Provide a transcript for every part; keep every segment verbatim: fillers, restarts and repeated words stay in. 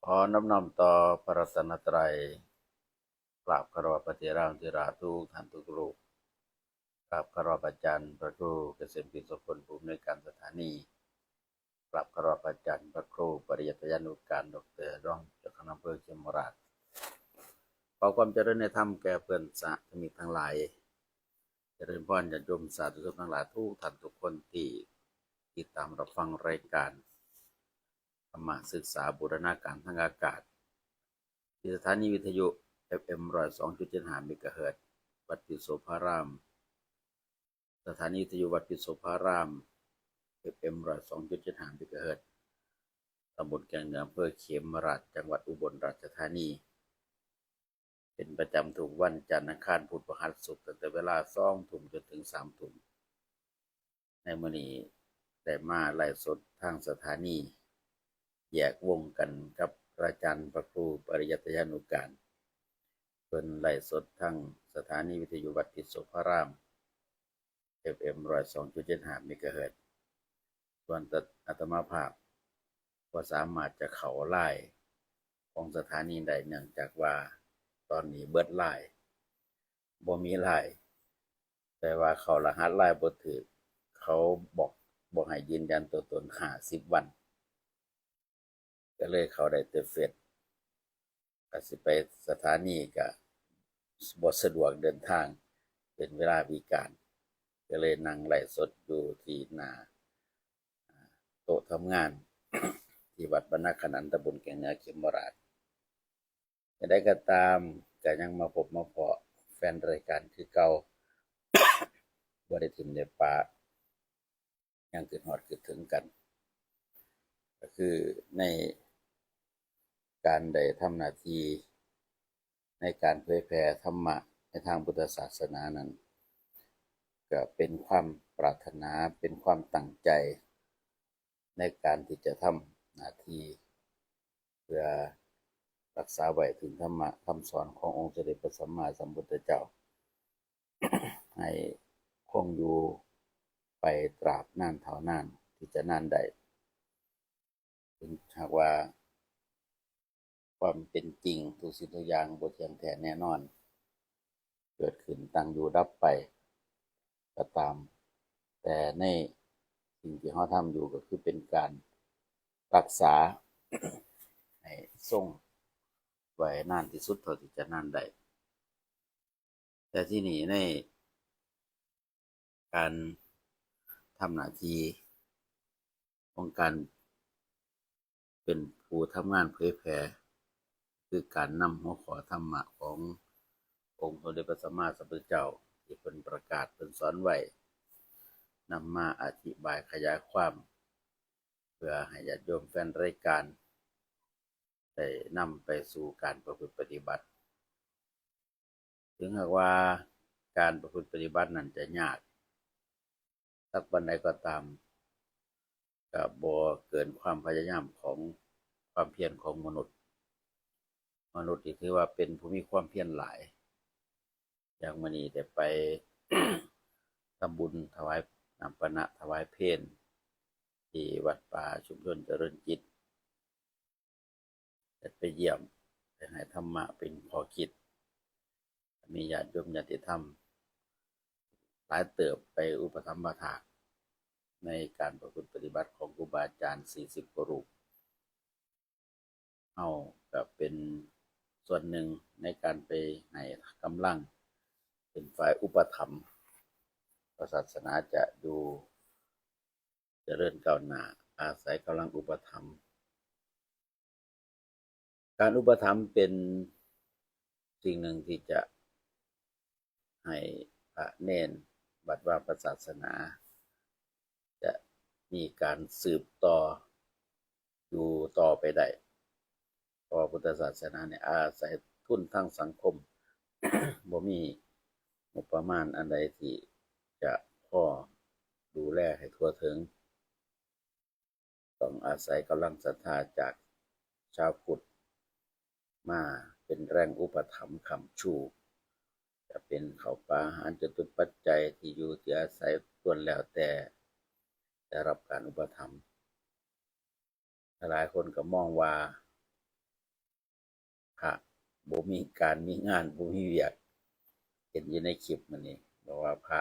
ขอน้อมน้อมต่อพระรัตนตรัย กราบคารวะพระเถรานุเถระทุกท่านทุกรูป กราบคารวะอาจารย์พระครูเกษมกิจโสพล ผู้อำนวยการสถานี กราบคารวะอาจารย์พระครูปริยัติยานุการ ดอกเตอร์ รองเจ้าคณะอำเภอเขมราฐ ขอความเจริญในธรรมแก่เพื่อนสาธมิกทั้งหลาย เจริญพรญาติโยมสาธุชนทั้งหลายทุกท่านทุกคนที่ติดตามรับฟังรายการธรรมศึกษาบูรณาการทางอากาศ ที่สถานีวิทยุ เอฟเอ็ม ร้อยสองจุดเจ็ดห้า เมกะเฮิรตซ์ วัดปิดโสภาราม สถานีวิทยุวัดปิดโสภาราม เอฟเอ็ม ร้อยสองจุดเจ็ดห้า เมกะเฮิรตซ์ ตำบลแก่งเหนือ อำเภอเขมราฐ จังหวัดอุบลราชธานี เป็นประจำทุกวันจันทร์ อังคาร พุธ พฤหัส ศุกร์ ตั้งแต่เวลาสองทุ่มจนถึงสามทุ่ม ในมื้อนี้ได้มาไลฟ์สดทางสถานี แยกวงกันกับพระอาจารย์พระครูปริยัติยานุการ เพิ่นไลฟ์สดทางสถานีวิทยุวัดปิดโสภาราม เอฟเอ็ม ร้อยสองจุดเจ็ดห้า เมกะเฮิรตซ์ ส่วนอาตมาภาพบ่สามารถจะเข้าไลน์ของสถานีได้ เนื่องจากว่าตอนนี้เบิดไลน์ บ่มีไลน์ แต่ว่าเข้ารหัสไลน์บ่ถืก เขาบอก บอกให้ยืนยันตัวตนห้าสิบวัน ก็เลยเข้าได้แต่เฟซ ก็สิไปสถานีก็บ่สะดวกเดินทาง เป็นเวลาวิกาล ก็เลยนั่งไลฟ์สดอยู่ที่หน้า อ่า โต๊ะทำงาน ที่วัดบรรณาขนาน ตำบลแก่งเหนือ เขมราฐ อย่างใดก็ตาม ก็ยังมาพบมาพ้อแฟนรายการคือเก่า บ่ได้ถิ่มได้ปะ ยังคิดฮอดคิดถึงกัน ก็คือในการได้ทำหน้าที่ในการเผยแผ่ธรรมะในทางพุทธศาสนานั้น ก็เป็นความปรารถนา เป็นความตั้งใจในการที่จะทำหน้าที่ เพื่อรักษาไว้ถึงธรรมะคำสอนขององค์สมเด็จพระสัมมาสัมพุทธเจ้า ให้คงอยู่ไปตราบนานเท่านานที่จะนานได้ ถึงหากว่าความเป็นจริงทุกสิ่งทุกอย่างบ่เที่ยงแท้แน่นอน เกิดขึ้นตั้งอยู่ดับไปก็ตาม แต่ในสิ่งที่เราทำอยู่ก็คือเป็นการรักษาให้ทรงไว้นานที่สุดเท่าที่จะนานได้ แต่ที่นี่ในการทำหน้าที่ของการเป็นผู้ทำงานเผยแผ่ คือการนำหัวข้อธรรมะขององค์สมเด็จพระสัมมาสัมพุทธเจ้าที่เพิ่นประกาศเพิ่นสอนไว้ นำมาอธิบายขยายความ เพื่อให้ญาติโยมแฟนรายการได้นำไปสู่การประพฤติปฏิบัติ ถึงหากว่าการประพฤติปฏิบัตินั้นจะยากสักปานใดก็ตาม ก็บ่เกินความพยายามของความเพียรของมนุษย์ มนุษย์นี่ถือว่าเป็นผู้มีความเพียรหลาย อย่างมื้อนี้ได้ไปทำบุญถวายน้ำปานะถวายเพลที่วัดป่าชุมชนเจริญจิต ได้ไปเยี่ยม ไปให้ธรรมะเป็นข้อคิด มีญาติโยมญาติธรรมหลายเติบไปอุปถัมภ์ถากในการประพฤติปฏิบัติของครูบาอาจารย์สี่สิบกว่ารูป เฮาก็เป็นส่วนหนึ่งในการไปให้กำลัง เป็นฝ่ายอุปถัมภ์ พระศาสนาจะอยู่เจริญก้าวหน้า อาศัยกำลังอุปถัมภ์ การอุปถัมภ์เป็นสิ่งหนึ่งที่จะให้พระเณร วัดวาพระศาสนา จะมีการสืบต่ออยู่ต่อไปได้ เพราะว่าพุทธศาสนาเนี่ยอาศัยทุนทางสังคม บ่มีงบประมาณอันใดที่จะพอดูแลให้ทั่วถึง ต้องอาศัยกำลังศรัทธาจากชาวพุทธมาเป็นแรงอุปถัมภ์ค้ำชู จะเป็นข้าวปลาอาหารจตุปัจจัยที่อยู่ที่อาศัยล้วนแล้วแต่ได้รับการอุปถัมภ์ หลายคนก็มองว่า บ่มีการมีงาน บ่มีเวียก เห็นอยู่ในคลิปมื้อนี้ บอกว่าพระ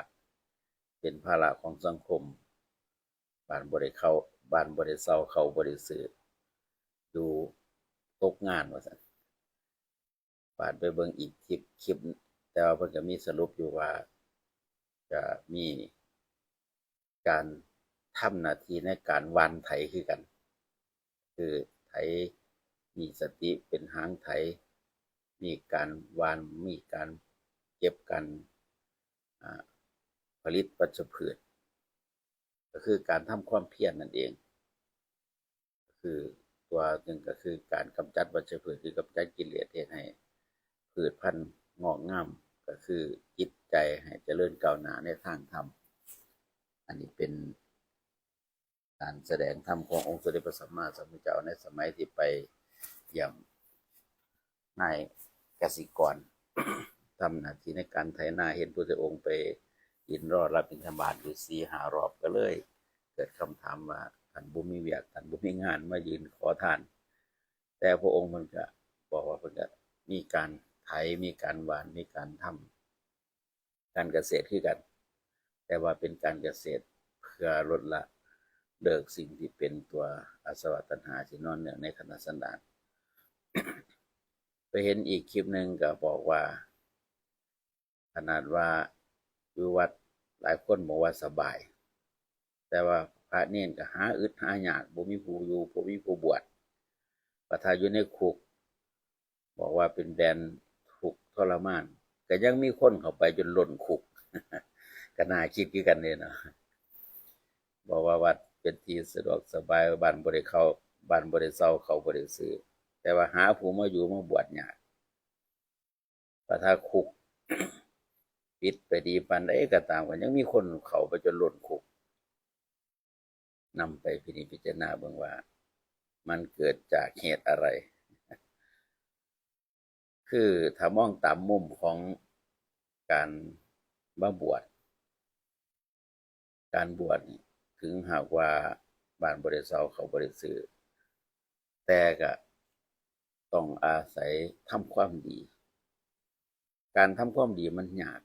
เป็นภาระของสังคม บ้านบ่ได้เข้า บ้านบ่ได้เซา ข้าวบ่ได้ซื้อ อยู่ตกงานว่าซั่น บาดไปเบิ่งอีกคลิป คลิป แต่ว่าเพิ่นก็มีสรุปอยู่ว่า จะมีการทำหน้าที่ในการหว่านไถคือกัน คือไถ มีสติเป็นหางไถ มีการหว่าน มีการเก็บ การ อ่า ผลิตวัชพืช ก็คือการทำความเพียรนั่นเอง คือตัวหนึ่งก็คือการกำจัดวัชพืช คือกำจัดกิเลส เฮ็ดให้พืชพันธุ์งอกงาม ก็คือจิตใจให้เจริญก้าวหน้าในทางธรรม อันนี้เป็นการแสดงธรรมขององค์สมเด็จพระสัมมาสัมพุทธเจ้าในสมัยที่ไปเยี่ยมนายกสิกร ทำหน้าที่ในการไถนา เห็นพระพุทธองค์ไปยืนรอรับบิณฑบาตอยู่สี่ห้ารอบ ก็เลยเกิดคำถามว่า ท่านบ่มีเวียก ท่านบ่มีงาน มายืนขอทาน แต่พระองค์เพิ่นก็บอกว่าเพิ่นก็มีการไถ มีการหว่าน มีการทำการเกษตรคือกัน แต่ว่าเป็นการเกษตรเพื่อลดละเลิกสิ่งที่เป็นตัวอาสวะตัณหาที่นอนเนื่องในขันธสันดาน ไปเห็นอีกคลิปหนึ่งก็บอกว่า ขนาดว่าอยู่วัดหลายคนบอกว่าสบาย แต่ว่าพระเณรก็หาอึดหายาก บ่มีผู้อยู่ บ่มีผู้บวช บัดถ้าอยู่ในคุก บอกว่าเป็นแดนทุกข์ทรมาน ก็ยังมีคนเข้าไปจนล้นคุก ก็น่าคิดคือกันเด้เนาะ บอกว่าวัดเป็นที่สะดวกสบาย บ้านบ่ได้เข้า บ้านบ่ได้เซา ข้าวบ่ได้ซื้อ แต่ว่าหาผู้มาอยู่มาบวชยาก บัดถ้าคุกปิดไปดีปานใดก็ตาม ก็ยังมีคนเข้าไปจนล้นคุก นำไปพินิจพิจารณาเบิ่งว่ามันเกิดจากเหตุอะไร คือถ้ามองตามมุมของการมาบวช การบวชนี่ ถึงหากว่าบ้านบ่ได้เซา ข้าวบ่ได้ซื้อ แต่ก็ต้องอาศัยทำความดี การทำความดีมันยาก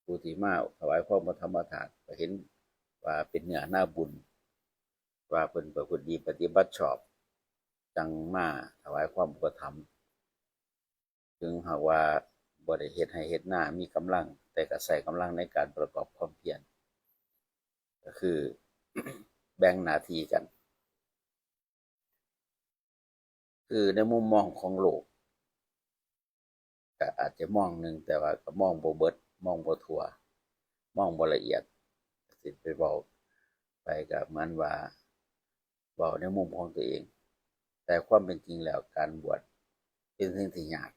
ผู้ที่มาถวายความพระธรรมทานก็เห็นว่าเป็นเนื้อนาบุญ ว่าเพิ่นประพฤติดีปฏิบัติชอบ จั่งมาถวายความอุปถัมภ์ ถึงหากว่าบ่ได้เฮ็ดไร่เฮ็ดนามีกำลัง แต่ก็ใช้กำลังในการประกอบความเพียร ก็คือแบ่งหน้าที่กัน คือในมุมมองของโลก ก็อาจจะมองหนึ่ง แต่ว่าก็มองบ่เบิด มองบ่ทั่ว มองบ่ละเอียด สิไปเว้าไปก็เหมือนว่าเว้าในมุมของตัวเอง แต่ความเป็นจริงแล้วการบวชเป็นสิ่งที่ยาก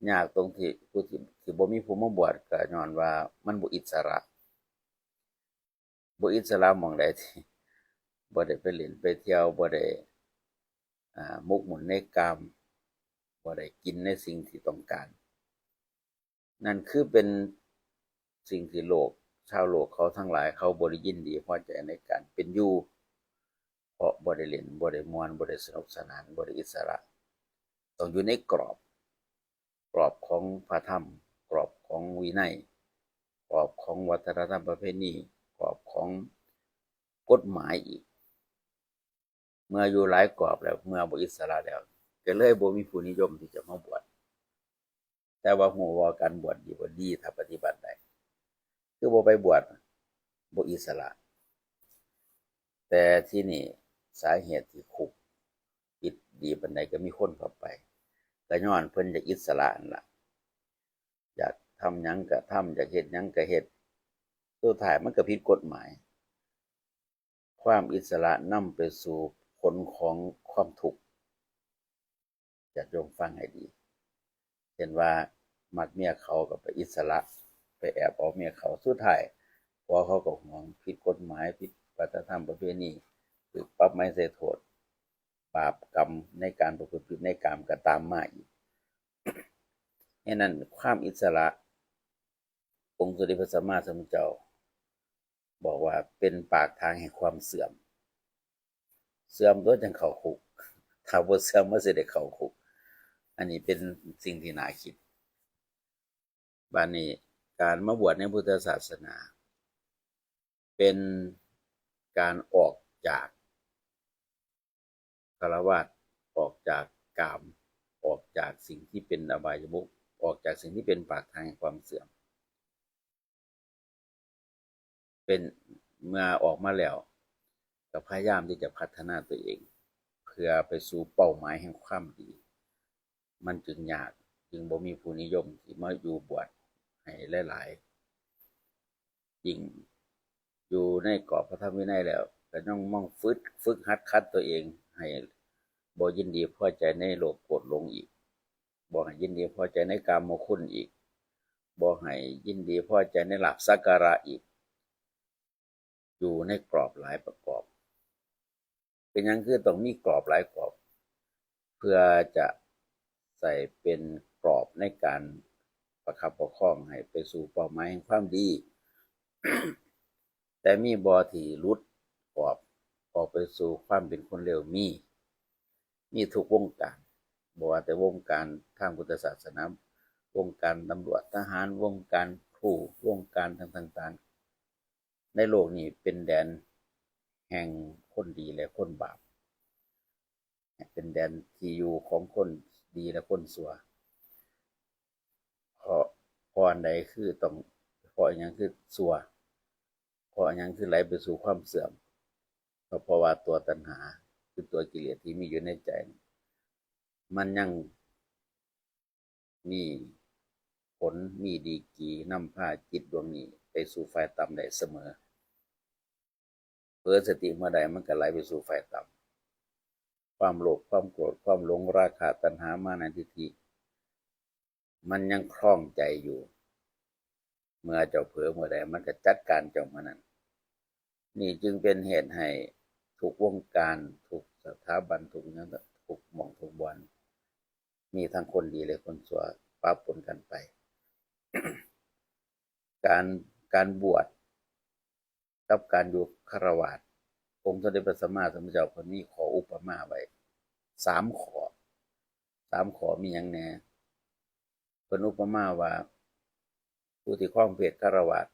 ยากตรงที่ผู้ที่ ที่บ่มีผู้มาบวชก็ย้อนว่ามันบ่อิสระ บ่อิสระหม่องใดที่บ่ได้ไปเล่นไปเที่ยว บ่ได้ อ่า หมกมุ่นในกาม บ่ได้กินในสิ่งที่ต้องการ นั่นคือเป็นสิ่งที่โลก ชาวโลกเขาทั้งหลายเขาบ่ได้ยินดีพอใจในการเป็นอยู่ เพราะบ่ได้เล่น บ่ได้ม่วน บ่ได้สนุกสนาน บ่ได้อิสระ ต้องอยู่ในกรอบ กรอบของพระธรรม กรอบของวินัย กรอบของวัฒนธรรมประเพณี กรอบของกฎหมายอีก เมื่ออยู่หลายกรอบแล้ว เมื่อบ่อิสระแล้ว ก็เลยบ่มีผู้นิยมที่จะมาบวช แต่ว่าฮู้ว่าการบวชดีบ่ดี ถ้าปฏิบัติได้ คือบ่ไปบวช บ่อิสระ แต่ที่นี่สาเหตุที่คุกปิดดีปานใดก็มีคนเข้าไป ก็ย้อนเพิ่นอยากอิสระนั่นล่ะ อยากทำหยังก็ทำ อยากเฮ็ดหยังก็เฮ็ด สุดท้ายมันก็ผิดกฎหมาย ความอิสระนำไปสู่ผลของความทุกข์ ญาติโยมฟังให้ดี เช่นว่ามักเมียเขาก็ไปอิสระ ไปแอบเอาเมียเขา สุดท้ายผัวเขาก็หวง ผิดกฎหมาย ผิดวัฒนธรรมประเพณี ถูกปรับใหม่ใส่โทษ บาปกรรมในการประพฤติผิดในกามก็ตามมาอีก ฉะนั้นความอิสระ องค์สมเด็จพระสัมมาสัมพุทธเจ้าบอกว่าเป็นปากทางแห่งความเสื่อม เสื่อมตัวจั่งเข้าคุก ถ้าบ่เสื่อมมันสิได้เข้าคุก อันนี้เป็นสิ่งที่น่าคิด บัดนี้การมาบวชในพุทธศาสนา เป็นการออกจากฆราวาส ออกจากกาม ออกจากสิ่งที่เป็นอบายมุข ออกจากสิ่งที่เป็นปากทางแห่งความเสื่อม เป็น เมื่อออกมาแล้ว ก็พยายามที่จะพัฒนาตัวเอง เพื่อไปสู่เป้าหมายแห่งความดี มันจึงยาก จึงบ่มีผู้นิยมที่มาอยู่บวชให้หลายๆ ยิ่งอยู่ในกรอบพระธรรมวินัยแล้ว ก็ต้องมองฝึก ฝึกหัดขัดตัวเอง ให้บ่ยินดีพอใจในโลภโกรธหลงอีก บ่ให้ยินดีพอใจในกามคุณอีก บ่ให้ยินดีพอใจในลาภสักการะอีก อยู่ในกรอบหลายประกอบ เป็นหยังคือต้องมีกรอบหลายกรอบ เพื่อจะใส่เป็นกรอบในการประคับประคองให้ไปสู่เป้าหมายแห่งความดี แต่มีบ่ที่หลุดกรอบออกไปสู่ความเป็นคนเลว มี มีทุกวงการ บ่ว่าแต่วงการทางพุทธศาสนา วงการตำรวจทหาร วงการครู วงการต่างๆ ในโลกนี้เป็นแดนแห่งคนดีและคนบาป เป็นแดนที่อยู่ของคนดีและคนชั่ว เพราะ เพราะอันใดคือต้อง เพราะอิหยังคือชั่ว เพราะอิหยังคือไหลไปสู่ความเสื่อม ก็เพราะว่าตัวตัณหา คือตัวกิเลสที่มีอยู่ในใจ มันยังมีผล มีดีกรีนำพาจิตดวงนี้ไปสู่ฝ่ายต่ำได้เสมอ เผลอสติเมื่อใดมันก็ไหลไปสู่ฝ่ายต่ำ ความโลภ ความโกรธ ความหลง ราคะ ตัณหา มานะ ทิฏฐิ มันยังครองใจอยู่ เมื่อเจ้าเผลอเมื่อใดมันก็จัดการเจ้าเมื่อนั้น นี่จึงเป็นเหตุให้ทุกวงการ ทุกสถาบัน ทุกหยัง ทุกหม่องทุกบ่อน มีทั้งคนดีและคนชั่วปะปนกันไป การ การบวชกับการอยู่ฆราวาส องค์สมเด็จพระสัมมาสัมพุทธเจ้าเพิ่นมีข้ออุปมาไว้สามข้อ สามข้อมีหยังแหน่ เพิ่นอุปมาว่า ผู้ที่ครองเพศฆราวาส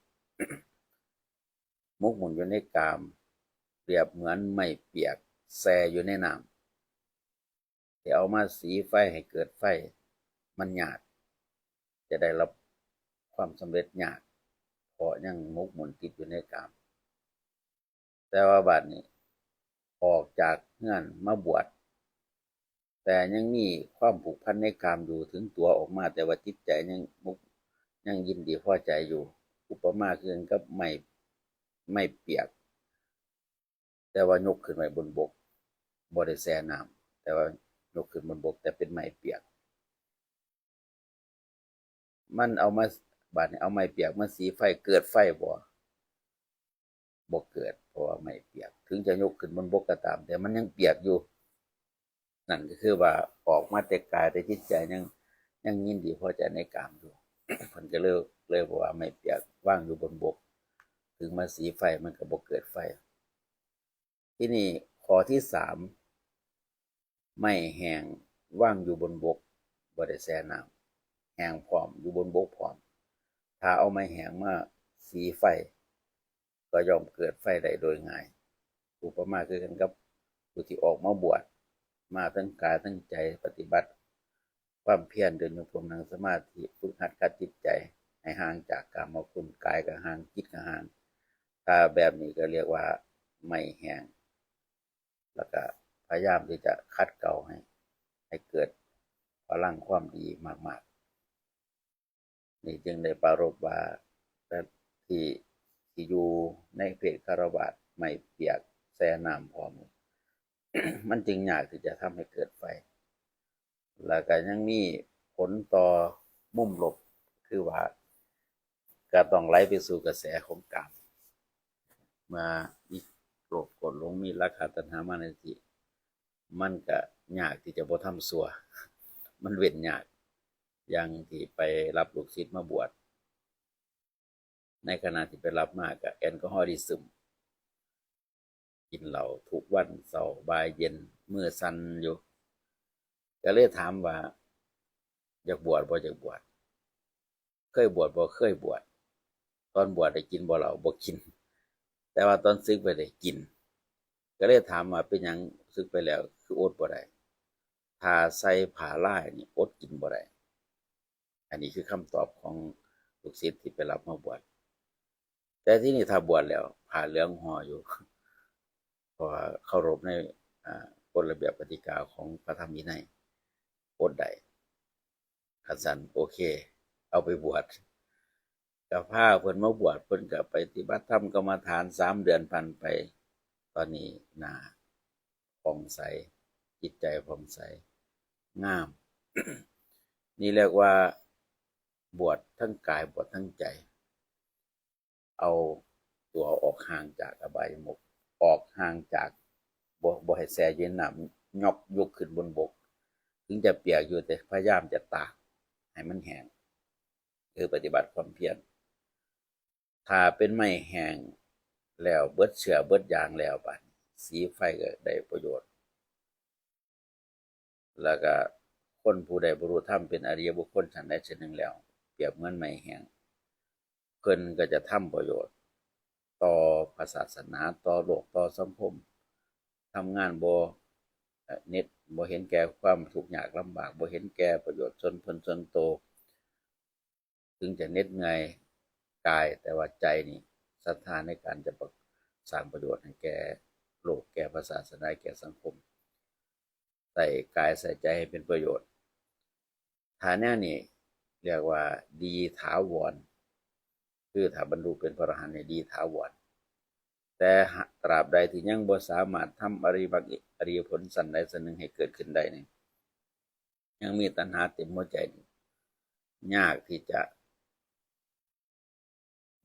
หมกมุ่นอยู่ในกาม เปรียบเหมือนไม้เปียกแช่อยู่ในน้ำ ที่เอามาสีไฟให้เกิดไฟ มันยาก จะได้รับความสำเร็จยาก เพราะยังหมกมุ่นติดอยู่ในกาม แต่ว่าบัดนี้ออกจากเฮือนมาบวช แต่ยังมีความผูกพันในกามอยู่ ถึงตัวออกมา แต่ว่าจิตใจยังหมก ยังยินดีพอใจอยู่ อุปมาคือกันกับไม้ ไม้เปียก แต่ว่ายกขึ้นไว้บนบก บ่ได้แช่น้ำ แต่ว่ายกขึ้นบนบก แต่เป็นไม้เปียก มันเอามา บัดนี้เอาไม้เปียกมาสีไฟ เกิดไฟบ่ บ่เกิด เพราะว่าไม้เปียก ถึงจะยกขึ้นบนบกก็ตาม แต่มันยังเปียกอยู่ นั่นก็คือว่าออกมาแต่กาย แต่จิตใจยัง ยังยินดีพอใจในกามอยู่ เพิ่นก็เลย เลยบอกว่าไม้เปียกวางอยู่บนบก ถึงมาสีไฟมันก็บ่เกิดไฟ ทีนี้ข้อที่สาม ไม้แห้งวางอยู่บนบก บ่ได้แช่น้ำ แห้งพร้อม อยู่บนบกพร้อม ถ้าเอาไม้แห้งมาสีไฟ ก็ย่อมเกิดไฟได้โดยง่าย อุปมาคือกันกับผู้ที่ออกมาบวช มาทั้งกายทั้งใจปฏิบัติความเพียร เดินจงกรม นั่งสมาธิ ฝึกหัดขัดจิตใจให้ห่างจากกามคุณ กายก็ห่าง จิตก็ห่าง ถ้าแบบนี้ก็เรียกว่าไม้แห้ง แล้วก็พยายามที่จะขัดเกลาให้ ให้เกิดพลังความดีมากๆ นี่จึงได้ปรารภว่า แต่ที่ ที่อยู่ในเพศฆราวาส ไม้เปียกแช่น้ำพร้อม มันจึงยากที่จะทำให้เกิดไฟ แล้วก็ยังมีผลต่อมุมลบ คือว่า ก็ต้องไหลไปสู่กระแสของกาม เมื่อมีโลภโกรธหลง มีราคะตัณหามานะทิฏฐิ มันก็ยากที่จะบ่ทำชั่ว มันเว้นยาก อย่างที่ไปรับลูกศิษย์มาบวช ในขณะที่ไปรับมาก็แอลกอฮอลิซึม กินเหล้าทุกวัน เช้าบ่ายเย็น มือสั่นอยู่ ก็เลยถามว่า อยากบวชบ่อยากบวช เคยบวชบ่เคยบวช ตอนบวชได้กินบ่เหล้าบ่กิน แต่ว่าตอนสึกไปได้กิน ก็เลยถามว่าเป็นหยังสึกไปแล้วคืออดบ่ได้ ถ้าใส่ผ้าลายนี่อดกินบ่ได้ อันนี้คือคำตอบของลูกศิษย์ที่ไปรับมาบวช แต่ที่นี่ถ้าบวชแล้วผ้าเหลืองห่ออยู่ เพราะว่าเคารพใน อ่า กฎระเบียบกติกาของพระธรรมวินัย อดได้ คันซั่นโอเค เอาไปบวช ก็พาเพิ่นมาบวช เพิ่นก็ปฏิบัติธรรมกรรมฐานสามเดือนผ่านไป ตอนนี้หน้าผ่องใส จิตใจผ่องใส งาม นี่เรียกว่าบวชทั้งกายบวชทั้งใจ เอาตัวออกห่างจากอบายมุข ออกห่างจาก บ่ บ่ให้แช่อยู่ในน้ำ ยก ยกขึ้นบนบก ถึงจะเปียกอยู่แต่พยายามจะตากให้มันแห้ง คือปฏิบัติความเพียร ถ้าเป็นไม้แห้งแล้วเบิดเชื้อเบิดยางแล้ว บาดนี้สีไฟก็ได้ประโยชน์ แล้วก็คนผู้ใดบรรลุธรรมเป็นอริยบุคคลชั้นใดชั้นหนึ่งแล้ว เปรียบเหมือนไม้แห้ง เพิ่นก็จะทำประโยชน์ ต่อพระศาสนา ต่อโลก ต่อสังคม ทำงานบ่ เอ่อ เหน็ด บ่เห็นแก่ความทุกข์ยากลำบาก บ่เห็นแก่ประโยชน์ส่วนเพิ่นส่วนโต ถึงจะเหน็ดเหนื่อยกาย แต่ว่าใจนี่ศรัทธาในการจะประ- สร้างประโยชน์ให้แก่โลก แก่พระศาสนา แก่สังคม ใส่กายใส่ใจให้เป็นประโยชน์ ถ้าแนวนี้เรียกว่าดีถาวร คือถ้าบรรลุเป็นพระอรหันต์เนี่ยดีถาวร แต่หากตราบใดที่ยังบ่สามารถทำอริยมรรคอริยผลชั้นใดชั้นหนึ่งให้เกิดขึ้นได้นี่ ยังมีตัณหาเต็มหัวใจนี่ ยากที่จะ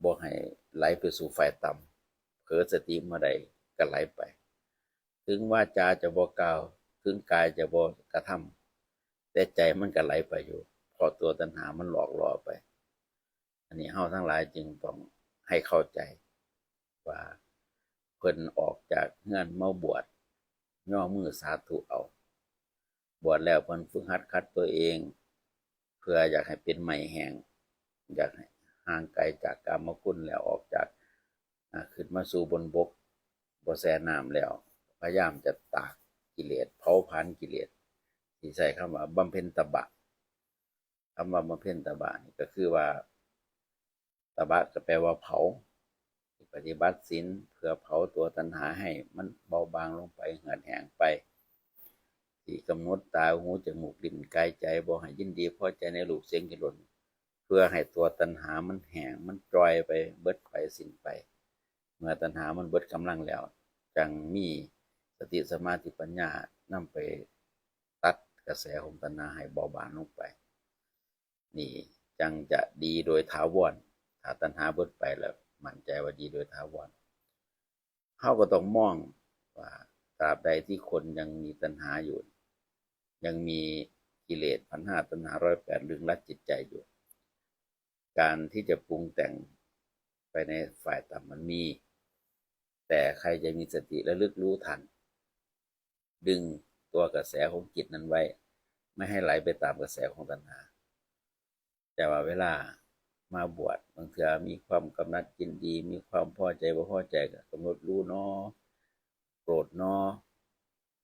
บ่ให้ไหลไปสู่ฝ่ายต่ำ เผลอสติเมื่อใดก็ไหลไป ถึงวาจาจะบ่กล่าว ถึงกายจะบ่กระทำ แต่ใจมันก็ไหลไปอยู่ เพราะตัวตัณหามันหลอกล่อไป อันนี้เฮาทั้งหลายจึงต้องให้เข้าใจ ว่าเพิ่นออกจากเฮือนมาบวช ย่อมือสาธุเอา บวชแล้วเพิ่นฝึกหัดขัดตัวเอง เพื่ออยากให้เป็นไม้แห้ง อยากให้ห่างไกลจากกามคุณแล้ว ออกจาก อ่า ขึ้นมาสู่บนบก บ่แช่น้ำแล้ว พยายามจะตากกิเลส เผาผลาญกิเลส ที่ใช้คำว่าบำเพ็ญตบะ คำว่าบำเพ็ญตบะนี่ก็คือว่า ตบะก็แปลว่าเผา ปฏิบัติศีลเพื่อเผาตัวตัณหาให้มันเบาบางลงไป เหือดแห้งไป ที่กำหนดตา หู จมูก ลิ้น กาย ใจ บ่ให้ยินดีพอใจในรูป เสียง กลิ่น รส เพื่อให้ตัวตัณหามันแห้ง มันจ่อยไป เบิดไป สิ้นไป เมื่อตัณหามันเบิดกำลังแล้ว จั่งมีสติ สมาธิ ปัญญานำไปตัดกระแสของตัณหาให้เบาบางลงไป นี่จั่งจะดีโดยถาวร ถ้าตัณหาเบิดไปแล้ว มั่นใจว่าดีโดยถาวร เฮาก็ต้องมองว่าตราบใดที่คนยังมีตัณหาอยู่ ยังมีกิเลสพันห้า ตัณหาร้อยแปด ลึงรัดจิตใจอยู่ การที่จะปรุงแต่งไปในฝ่ายต่ำมันมี แต่ใครจะมีสติระลึกรู้ทัน ดึงตัวกระแสของจิตนั้นไว้ ไม่ให้ไหลไปตามกระแสของตัณหา แต่ว่าเวลามาบวช บางเทื่อมีความกำหนัดยินดี มีความพอใจบ่พอใจ ก็กำหนดรู้เนาะ โกรธเนาะ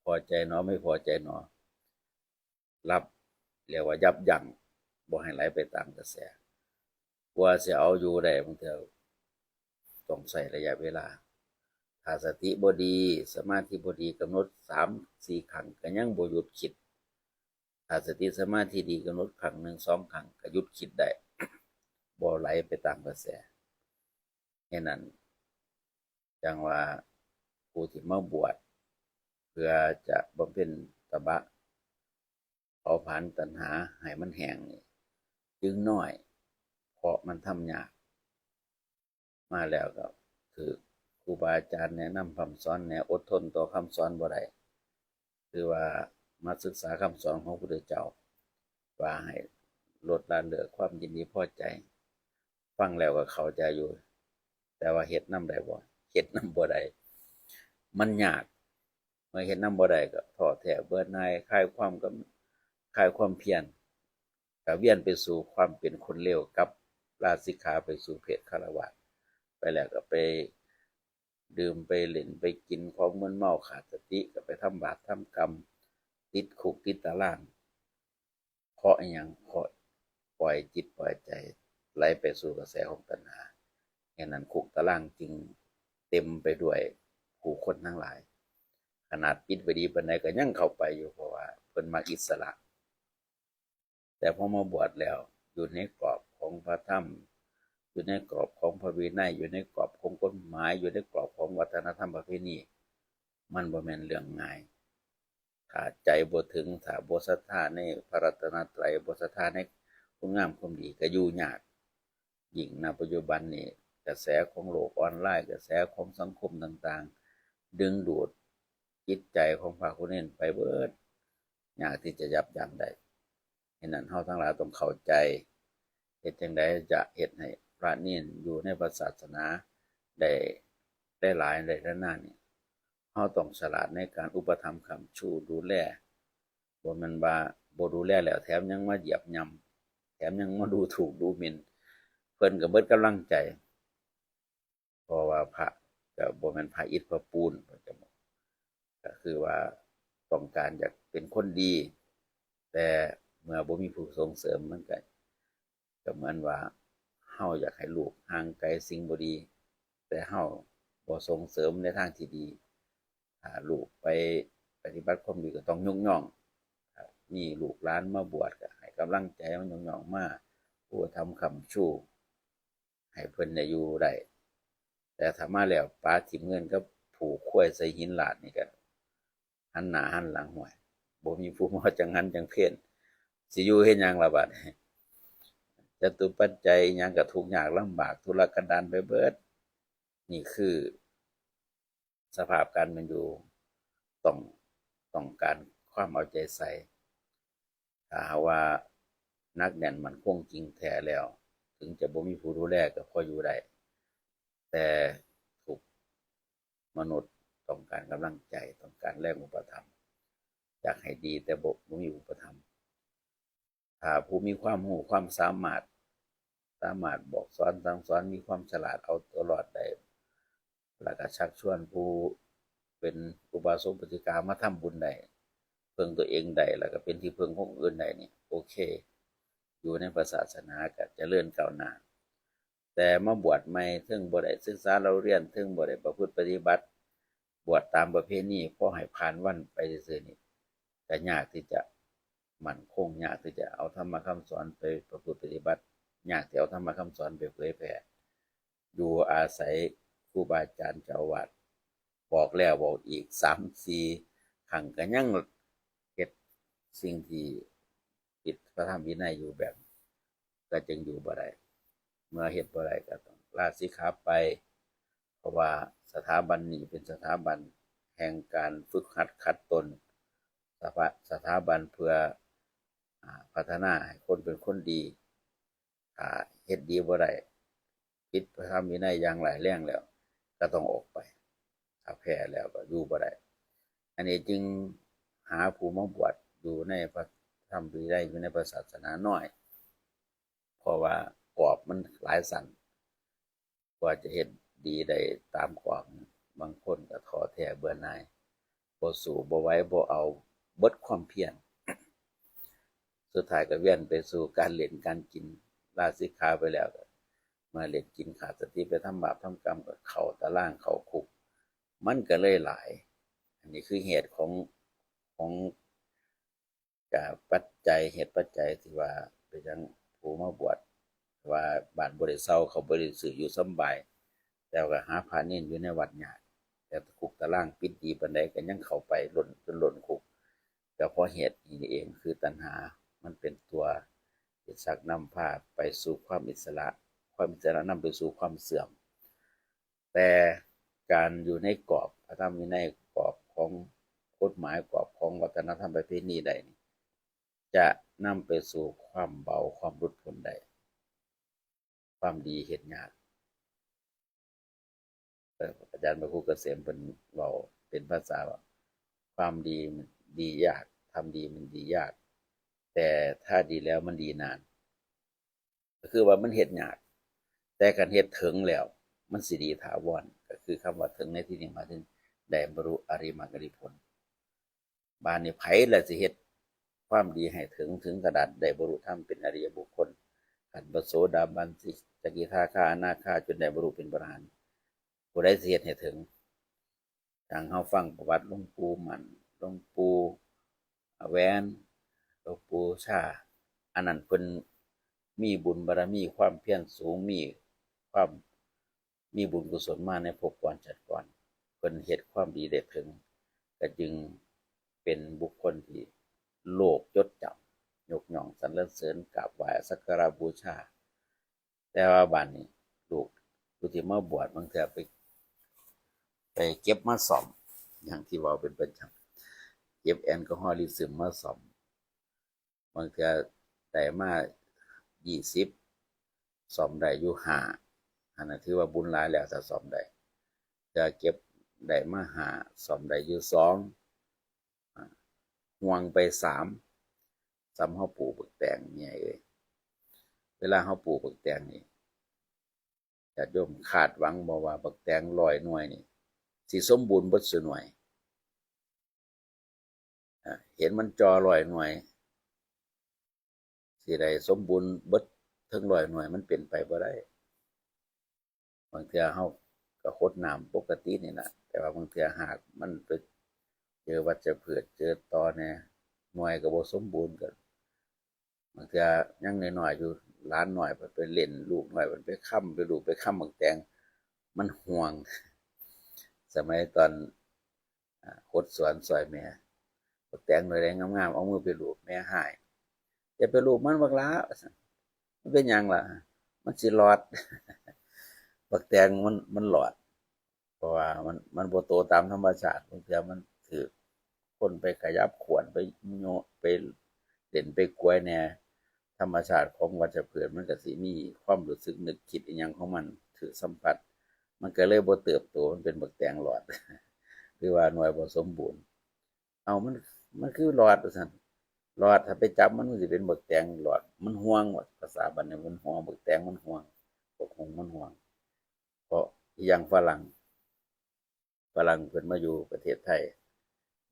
พอใจเนาะ ไม่พอใจเนาะ รับ เรียกว่ายับยั้ง บ่ให้ไหลไปตามกระแส กว่าสิเอาอยู่ได้ บางเทื่อต้องใช้ระยะเวลา ถ้าสติบ่ดี สมาธิบ่ดี กำหนดสามสี่ครั้งก็ยังบ่หยุดคิด ถ้าสติสมาธิดี กำหนดครั้งหนึ่งสองครั้งก็หยุดคิดได้ บ่ไหลไปตามกระแส แค่นั้น จั่งว่าผู้ที่มาบวช เพื่อจะบำเพ็ญตบะ เผาผลาญตัณหาให้มันแห้งนี่ จึงน้อย เพราะมันทำยาก มาแล้วก็ถืกครูบาอาจารย์แนะนำพร่ำสอนแหน่ อดทนต่อคำสอนบ่ได้ คือว่ามาศึกษาคำสอนของพระพุทธเจ้า ว่าให้ลดละเลิกความยินดีพอใจ ฟังแล้วก็เข้าใจอยู่ แต่ว่าเฮ็ดนำได้บ่ เฮ็ดนำบ่ได้ มันยาก เมื่อเฮ็ดนำบ่ได้ก็ท้อแท้เบื่อหน่าย คลายความกำ- คลายความเพียร ก็เวียนไปสู่ความเป็นคนเลว กับลาสิกขาไปสู่เพศฆราวาส ไปแล้วก็ไปดื่มไปเล่นไปกินของมึนเมาขาดสติ ก็ไปทำบาปทำกรรม ติดคุกติดตาราง เพราะอิหยัง เพราะปล่อยจิตปล่อยใจไหลไปสู่กระแสของตัณหา อย่างนั้นคุกตารางจึงเต็มไปด้วยผู้คนทั้งหลาย ขนาดปิดไว้ดีปานใดก็ยังเข้าไปอยู่ เพราะว่าเพิ่นมักอิสระ แต่พอมาบวชแล้ว อยู่ในกรอบของพระธรรม อยู่ในกรอบของพระวินัย อยู่ในกรอบของกฎหมาย อยู่ในกรอบของวัฒนธรรมประเพณี มันบ่แม่นเรื่องง่าย ถ้าใจบ่ถึง ถ้าบ่ศรัทธาในพระรัตนตรัย บ่ศรัทธาในคุณงามความดี ก็อยู่ยาก ยิ่งณปัจจุบันนี้ กระแสของโลกออนไลน์ กระแสของสังคมต่างๆ ดึงดูดจิตใจของพระคุณเณรไปเบิด ยากที่จะยับยั้งได้ ฉะนั้นเฮาทั้งหลายต้องเข้าใจ เฮ็ดจั่งใดจะเฮ็ดให้พระเณรอยู่ในพระศาสนาได้ ได้หลายได้นานๆ นี่ เฮาต้องฉลาดในการอุปถัมภ์ค้ำชูดูแล บ่แม่นว่าบ่ดูแลแล้ว แถมยังมาเหยียบย่ำ แถมยังมาดูถูกดูหมิ่น เพิ่นก็เบิดกำลังใจ เพราะว่าพระก็บ่แม่นพระอิฐพระปูน เพิ่นก็บอก ก็คือว่าต้องการอยากเป็นคนดี แต่เมื่อบ่มีผู้ส่งเสริม มันก็ ก็เหมือนว่าเฮาอยากให้ลูกห่างไกลสิ่งบ่ดี แต่เฮาบ่ส่งเสริมในทางที่ดี ถ้าลูกไปปฏิบัติความดีก็ต้องยกย่อง ถ้ามีลูกหลานมาบวชก็ให้กำลังใจ มันยกย่องมา อุปถัมภ์ค้ำชู ให้เพิ่นได้อยู่ได้ แต่ถ้ามาแล้วปาถิ่มเงินกับผูกควายใส่หินลาดนี่ก็หันหน้าหันหลัง ห้วย บ่มีผู้มาจังหันจังเพน สิอยู่เฮ็ดหยังล่ะบัดนี้ จตุปัจจัยอิหยังก็ทุกข์ยากลำบาก ทุรกันดารไปเบิด นี่คือสภาพการเป็นอยู่ ต้อง ต้องการความเอาใจใส่ ถ้าหากว่าหนักแน่นมั่นคงจริงแท้แล้ว ถึงจะบ่มีผู้ดูแลก็พออยู่ได้ แต่ทุกมนุษย์ต้องการกำลังใจ ต้องการแรงอุปถัมภ์ อยากให้ดีแต่บ่ บ่มีอุปถัมภ์ ถ้าผู้มีความรู้ความสามารถ สามารถบอกสอนสั่งสอน มีความฉลาดเอาตัวรอดได้ แล้วก็ชักชวนผู้เป็นอุบาสกอุบาสิกามาทำบุญได้ เพิ่งตัวเองได้ แล้วก็เป็นที่เพิ่งของคนอื่นได้นี่ โอเค อยู่ในพระศาสนาก็เจริญก้าวหน้า แต่มาบวชใหม่ เทิงบ่ได้ศึกษาเล่าเรียน เทิงบ่ได้ประพฤติปฏิบัติ บวชตามประเพณี พอให้ผ่านวันไปซื่อๆ นี่ ก็ยากที่จะมั่นคง ยากที่จะเอาธรรมะคำสอนไปประพฤติปฏิบัติ ยากที่เอาธรรมะคำสอนไปเผยแผ่ อยู่อาศัยครูบาอาจารย์เจ้าอาวาส บอกแล้วบอกอีกสามสี่ครั้งก็ยังเฮ็ดสิ่งที่ผิดพระธรรมวินัยอยู่แบบ ก็จึงอยู่บ่ได้ เมื่อเฮ็ดบ่ได้ก็ต้องลาสิกขาไป เพราะว่าสถาบันนี้เป็นสถาบันแห่งการฝึกหัดขัดตน สถา สถาบันเพื่อ อ่า พัฒนาให้คนเป็นคนดี ถ้าเฮ็ดดีบ่ได้ ผิดพระธรรมวินัยอย่างร้ายแรงแล้ว ก็ต้องออกไป ถ้าแพ้แล้วก็อยู่บ่ได้ อันนี้จึงหาผู้มาบวชอยู่ในพระธรรมวินัย อยู่ในพระศาสนาน้อย เพราะว่ากรอบมันหลายสั้น กว่าจะเฮ็ดดีได้ตามกรอบ บางคนก็ท้อแท้เบื่อหน่าย บ่สู้บ่ไหว บ่เอา เบิดความเพียร สุดท้ายก็เวียนไปสู่การเล่นการกิน ลาสิกขาไปแล้วก็มาเล่นกิน ขาดสติไปทำบาปทำกรรม ก็เข้าตารางเข้าคุก มันก็เลยหลาย อันนี้คือเหตุของ ของ กับปัจจัย เหตุปัจจัยที่ว่าเป็นหยังผู้มาบวช ว่าบ้านบ่ได้เช่า ข้าวบ่ได้ซื้อ อยู่สำบาย แต่ว่าหาพระเณรอยู่ในวัดยาก แต่คุกตารางปิดดีปานใดก็ยังเข้าไปล้น จนล้นคุก ก็เพราะเหตุนี้เอง คือตัณหา มันเป็นตัวที่ชักนำพาไปสู่ความอิสระ ความอิสระนำไปสู่ความเสื่อม แต่การอยู่ในกรอบพระธรรมวินัย กรอบของกฎหมาย กรอบของวัฒนธรรมประเพณีได้นี่ จะนำไปสู่ความเบา ความหลุดพ้นได้ ความดีเฮ็ดยาก เอ่อ อาจารย์พระครูเกษมเพิ่นเว้าเป็นภาษาว่า ความดีมันดียาก ทำดีมันดียาก แต่ถ้าดีแล้วมันดีนาน ก็คือว่ามันเฮ็ดยาก แต่คันเฮ็ดถึงแล้ว มันสิดีถาวร ก็คือคำว่าถึงในที่นี้หมายถึงได้บรรลุอริยมรรคอริยผล บาดนี้ไผล่ะสิเฮ็ดความดีให้ถึง ถึงขนาดได้บรรลุธรรมเป็นอริยบุคคล คันพระโสดาบัน สกิทาคา อนาคา จนได้บรรลุเป็นพระอรหันต์ ผู้ใดสิเฮ็ดให้ถึง ดังเฮาฟังประวัติหลวงปู่มั่น หลวงปู่แหวน หลวงปู่ชา อันนั้นเพิ่นมีบุญบารมีความเพียรสูง มีความ มีบุญกุศลมาในภพก่อนชาติก่อน เพิ่นเฮ็ดความดีได้ถึง ก็จึงเป็นบุคคลที่โลกจดจำ ยกย่องสรรเสริญ กราบไหว้สักการะบูชา แต่ว่าบัดนี้ลูก ผู้ที่มาบวชบางเทื่อไป ไปเก็บมาซ่อม อย่างที่เว้าเป็นประจำ เก็บแอลกอฮอลิซึมมาซ่อม บางเทื่อได้มายี่สิบ ซ่อมได้อยู่ห้า อันนั้นถือว่าบุญหลายแล้วถ้าซ่อมได้ เทื่อเก็บได้มาห้า ซ่อมได้อยู่สอง อ่า ห่วงไปสาม ส่ำเฮาปลูกบักแตงเนี่ยเอ้ย เวลาเฮาปลูกบักแตงนี่ ญาติโยมคาดหวังบ่ว่าบักแตงร้อยหน่วยนี่ สิสมบูรณ์เบิดซุหน่วย อ่า เห็นมันจ่อร้อยหน่วย สิได้สมบูรณ์เบิดทั้งร้อยหน่วย มันเป็นไปบ่ได้ บางเทื่อเฮาก็หดน้ำปกตินี่ล่ะ แต่ว่าบางเทื่อหากมันไปเจอวัชพืช เจอตอแหน่ หน่วยก็บ่สมบูรณ์ ก็บางเทื่อยังน้อยๆอยู่ หลานน้อยเพิ่นไปเล่น ลูกน้อยเพิ่นไปค้ำ ไปลูบไปค้ำบักแตง มันห่วง สมัยตอน อ่า หดสวนซ่อยแม่ บักแตงหน่วยใดงามๆ เอามือไปลูบ แม่ฮ้าย "อย่าไปลูบมันบักหล้า" ว่าซั่น "มันเป็นหยังล่ะ" "มันสิหลอด" บักแตงมัน มันหลอด เพราะว่ามัน มันบ่โตตามธรรมชาติ บางเทื่อมันถืกคนไปขยับขวน ไปโยะ ไปเล่นไปกวยแหน่ ธรรมชาติของวัชพืชมันก็สิมีความรู้สึกนึกคิดอิหยังของมัน ถืกสัมผัส มันก็เลยบ่เติบโต มันเป็นบักแตงหลอด หรือว่าหน่วยบ่สมบูรณ์ "เอ้า มัน มันคือหลอด" ว่าซั่น "หลอด ถ้าไปจับมัน มันสิเป็นบักแตงหลอด มันห่วง" ว่าภาษาบ้านนี้ มันห่วง บักแตงมันห่วง บักฮุ่งมันห่วง เพราะอีหยังฝรั่ง ฝรั่งเพิ่นมาอยู่ประเทศไทย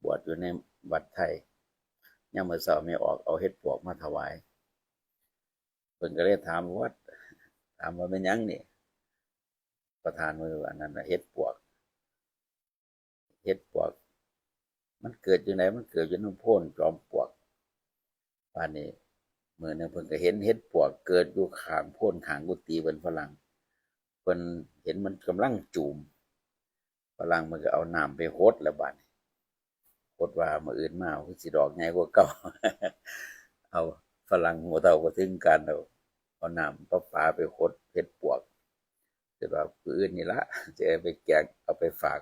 บวชอยู่ในวัดไทย ยามมื้อเช้าแม่ออกเอาเห็ดปวกมาถวาย เพิ่นก็เลยถามวัด ถามว่า "แม่นหยังนี่?" ประธานว่า "อันนั้นน่ะเห็ดปวก" เห็ดปวก มันเกิดจั่งใด มันเกิดอยู่นำโพนจอมปลวก บาดนี้มื้อหนึ่งเพิ่นก็เห็นเห็ดปวกเกิดอยู่ข้างโพนข้างกุฏิเพิ่น ฝรั่ง เพิ่นเห็นมันกำลังจูม ฝรั่งมันก็เอาน้ำไปหดแล้วบาดนี้ หดว่ามื้ออื่นมาคือสิดอกใหญ่กว่าเก่า เอา ฝรั่งหัวเฒ่าบ่ถึงการ เอา เอาน้ำประปาไปหดเห็ดปวก คิดว่ามื้ออื่นนี่ละ จะเอาไปแกง เอาไปฝาก